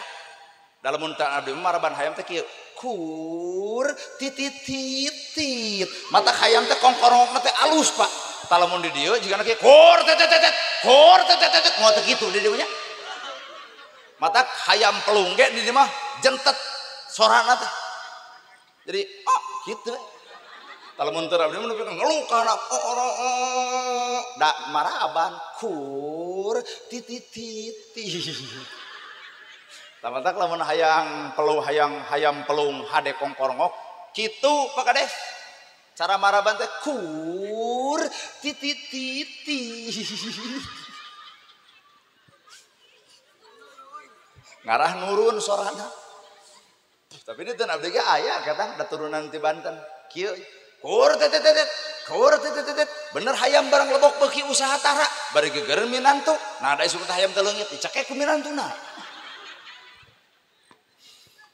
Da lamun teu abdi maraban hayam teh kieu. Kur titit titit. Mata hayam teh kongkorongna teh alus, Pak. Tah lamun di dieu jigana kieu kur tetet tetet kur tetet tetet moal teh kitu di dieu nya. Mata hayam pelung ge di dieu mah jentet sorana teh. Jadi oh gitu. Kalau mun teu abdi mah nepi ka ngeluh kana oh da maraban kur titit titit. Tamatak lamun hayang pelung hayang pelung hade kongkorongok kitu Pak Kades. Cara maraban teh kur titit titit. Ngarah nurun sorana. Tapi ini teu abdi ge aya kata da turunan ti Banten. Kieu kur tetetetet kur tetetetet bener hayam barang lebok beuki usaha tara bari gegereun minantu. Nah da isuk teh hayam teh leungit dicekek ku minantuna.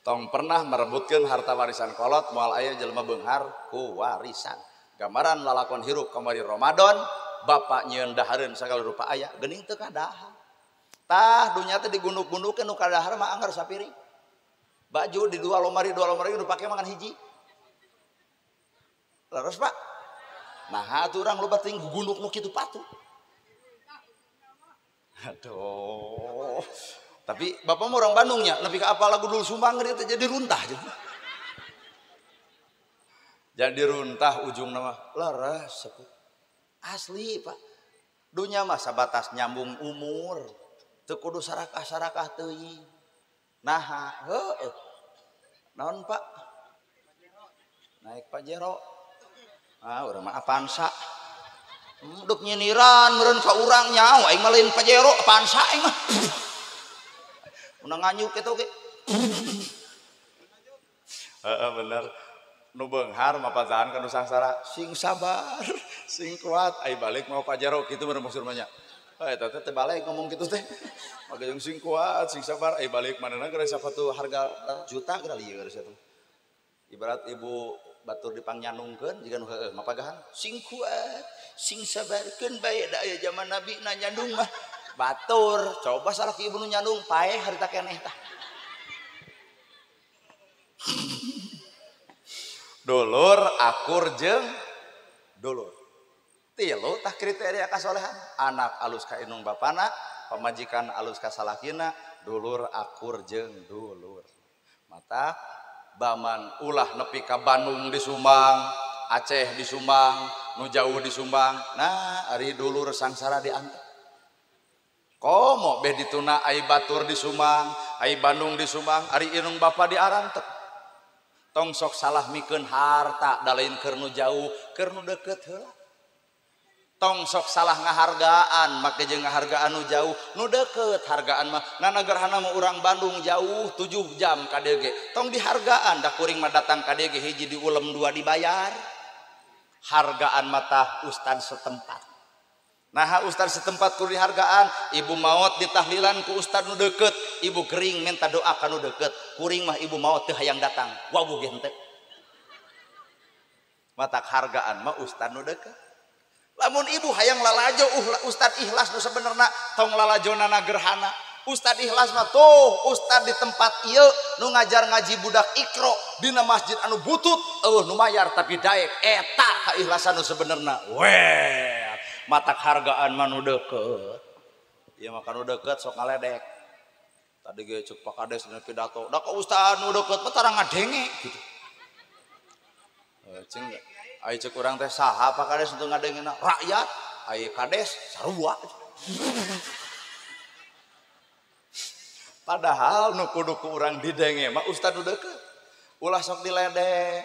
Tong pernah merebutkeun harta warisan kolot moal aya jelema beunghar ku warisan. Gambaran lalakon hirup kamari Ramadan bapak nyieun dahareun sagala rupa aya geuning teu kadahar. Tah dunya teh digunduk-gundukeun nu kadahar mah anggar sapiring. Baju di dua lomari nu pake makan hiji. Leres Pak. Nah atuh urang loba teuing gugunduk nu kitu patuh. Aduh. Tapi bapak mah orang Bandungnya, nepi ka apa lagu Dul Sumbang dia teh jadi runtah. Jadi runtah ujung nama leres sepuh. Asli Pak. Dunya mah sabatas nyambung umur. Teu kudu sarakah-sarakah teuing. Nah, heueuh. Naon Pak? Naik Pajero. Ah, urang mah Avanza. Duk nyiniran meureun ka urang nyaho aing mah lain Pajero, Avanza aing mah. Unang nganyuk kitu ge. Heeh bener. Nu beunghar mah pazahan ka nu sangsara, sing sabar, sing kuat, ai balik mau Pajero kitu meureun maksud mah nya. Eta teh teu balik ngomong kitu teh. Maka jeung sing kuat, sing sabar, ai balik manehna geura sapatu harga juta geura lieur sia teh. Ibarat ibu batur dipangnyandungkeun jiga nu heueuh mapagahan sing kuat, sing sabarkeun bae da aya zaman Nabi na nyandung mah. Batur, coba salaki ibu nu nyandung paeh harita keneh tah. Dulur akur jeung dulur. Tilu tah kriteria kasolehan, anak alus ka indung bapana, pamajikan alus ka salakina, dulur akur jeung dulur. Mata baman ulah nepi ka Bandung di Sumbang, Aceh di Sumbang, nu jauh di Sumbang. Nah, ari dulur sangsara diantep. Komo beh dituna ai batur di Sumbang, ai Bandung di Sumbang, ari indung bapa di arantep. Tong sok salah mikeun harta da lain keur nu jauh, keur nu deukeut heula. Tong sok salah ngahargaan make jeung ngahargaan nu jauh nu deukeut hargaan mah nana gerhana mah urang Bandung jauh 7 jam ka dieu ge tong dihargaan da kuring mah datang ka dieu ge hiji diulem dua dibayar. Hargaan mah tah ustad setempat. Nah ustad setempat kudu dihargaan. Ibu maot ditahlilan ku ustad nu deukeut, ibu gering minta doa ka nu deukeut, kuring mah ibu maot teu hayang datang wawuh ge henteu. Matak hargaan mah ustad nu deukeut. Lamun ibu hayang lalajo ustad ikhlas nu sebenerna tong lalajonana gerhana. Ustad ikhlas mah tuh ustad di tempat ieu nu ngajar ngaji budak ikro dina masjid anu butut eueuh nu mayar tapi daek eta kaikhlasan nu sebenerna. Weh, matak hargaan mah nu deukeut. Ieu mah nu deukeut sok ngaledek. Tadi ge ceuk Pak Kades dina pidato, da ka ustad nu deukeut mah tara ngadenge gitu. Cing ai ceuk urang teh saha Pak Kades untuk ngadengena rakyat, ai kades sarua. Padahal nu kudu ku urang didenge mah ustad nu deukeut. Ulah sok diledek.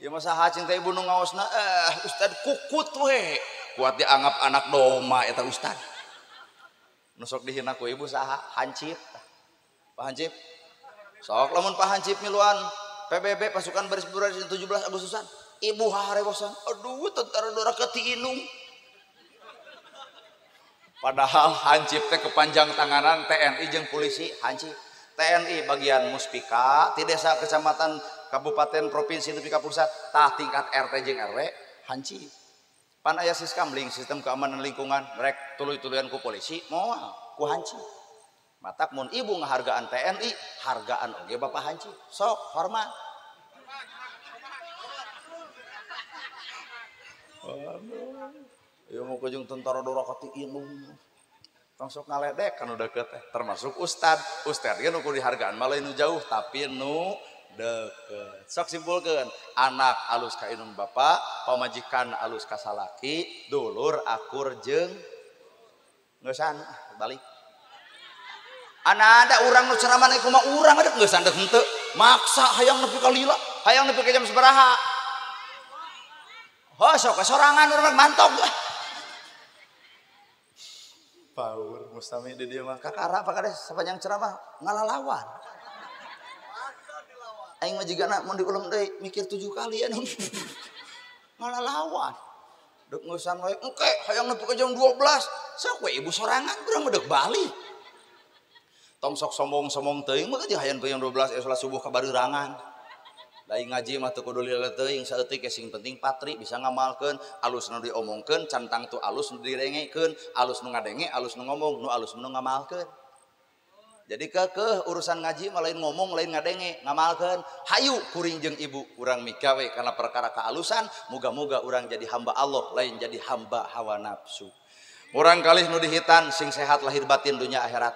Ieu mah saha cing teh ibu nu ngaosna ustad kukut we. Kuat dianggap anak doma eta ustad. Nu sok dihina ku ibu saha? Hancip. Pak Hancip. Sok lamun Pak Hancip miluan PBB pasukan baris berbaris 17 Agustusan. Ibu harewosan, aduh tentara dora ketiinung. Padahal hancip teh kepanjang tanganan TNI jeung polisi hancip. TNI bagian Muspika di desa kecamatan kabupaten, provinsi nepi ka pusat, tah tingkat RT jeung RW hanci. Pan aya siskamling, sistem keamanan lingkungan, rek tuluy-tuluyan ku polisi, moal ku hanci. Matak mun ibu ngahargaan TNI, hargaan oge bapak hanci. Sok hormat. Aduh, ieu mau kujung tentara dora kati inung. Tong sok ngaledek kan udah deket teh. Termasuk ustad, ustad ge nu kudu dihargaan mah lain nu jauh tapi nu deket. Sok simpulkeun, anak alus ka inung bapak, pamajikan alus ka salaki, dulur akur jeung ngeusan balik. Ana ada urang nu ceramah ieu kumaha urang ada ngeusan deuk henteu, maksa hayang nepi ka lila, hayang nepi ka jam sabaraha. Ho sok sorangan urang mantok. Paur mustami di dia mah kakara apa kades sepanjang ceramah ngalalawan. Aing mah jigana mun diulem deui mikir 7 kali anu. Ngalalawan. Deuk ngeusan wae engke hayang nepi ka jam 12. Sok we ibu sorangan urang mah deuk balik. Tong sok sombong-sombong teuing mah jeung hayang jam 12 salat subuh ka bareurangan. Lain ngaji mah teu kudu lila teuing saeutik sing penting patri bisa ngamalkeun, alus nu diomongkeun, cantang tu alus nu direngekeun, alus nu ngadenge, alus nu ngomong, nu alus nu ngamalkeun. Jadi kekeh urusan ngaji mah lain ngomong, lain ngadenge, ngamalkeun. Hayu kuring jeung ibu urang migawe kana perkara kaalusan, muga-muga urang jadi hamba Allah, lain jadi hamba hawa nafsu. Urang kalih nu dihitan sing sehat lahir batin dunia akhirat.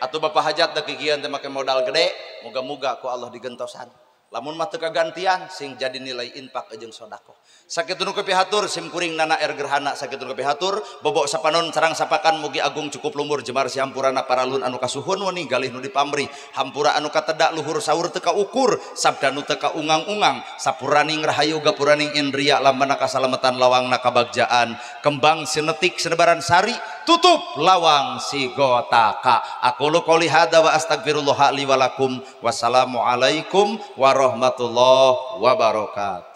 Atuh bapak hajat deuk kikieuan teh make modal gede, muga-muga ku Allah digentosan. Lamun mah teu kagantian sing jadi nilai infak jeung sedekah. Sakitu nu kapihatur sim kuring nana er gerhana sakitu nu kapihatur bobok sapanon sarang sapakan mugi agung cukup lumur jemar sihampurana paralun anu kasuhun wening galih nu dipamrih hampura anu katedak luhur saur teu kaukur sabda nu teu kaungang-ungang sapuraning rahayu gapuraning indria lambana kasalametan lawangna kabagjaan kembang sinetik senebaran sari tutup lawang sigotaka. Aku lu qouli hadza wa astagfirullah li wa lakum. Wassalamualaikum warahmatullahi wabarakatuh.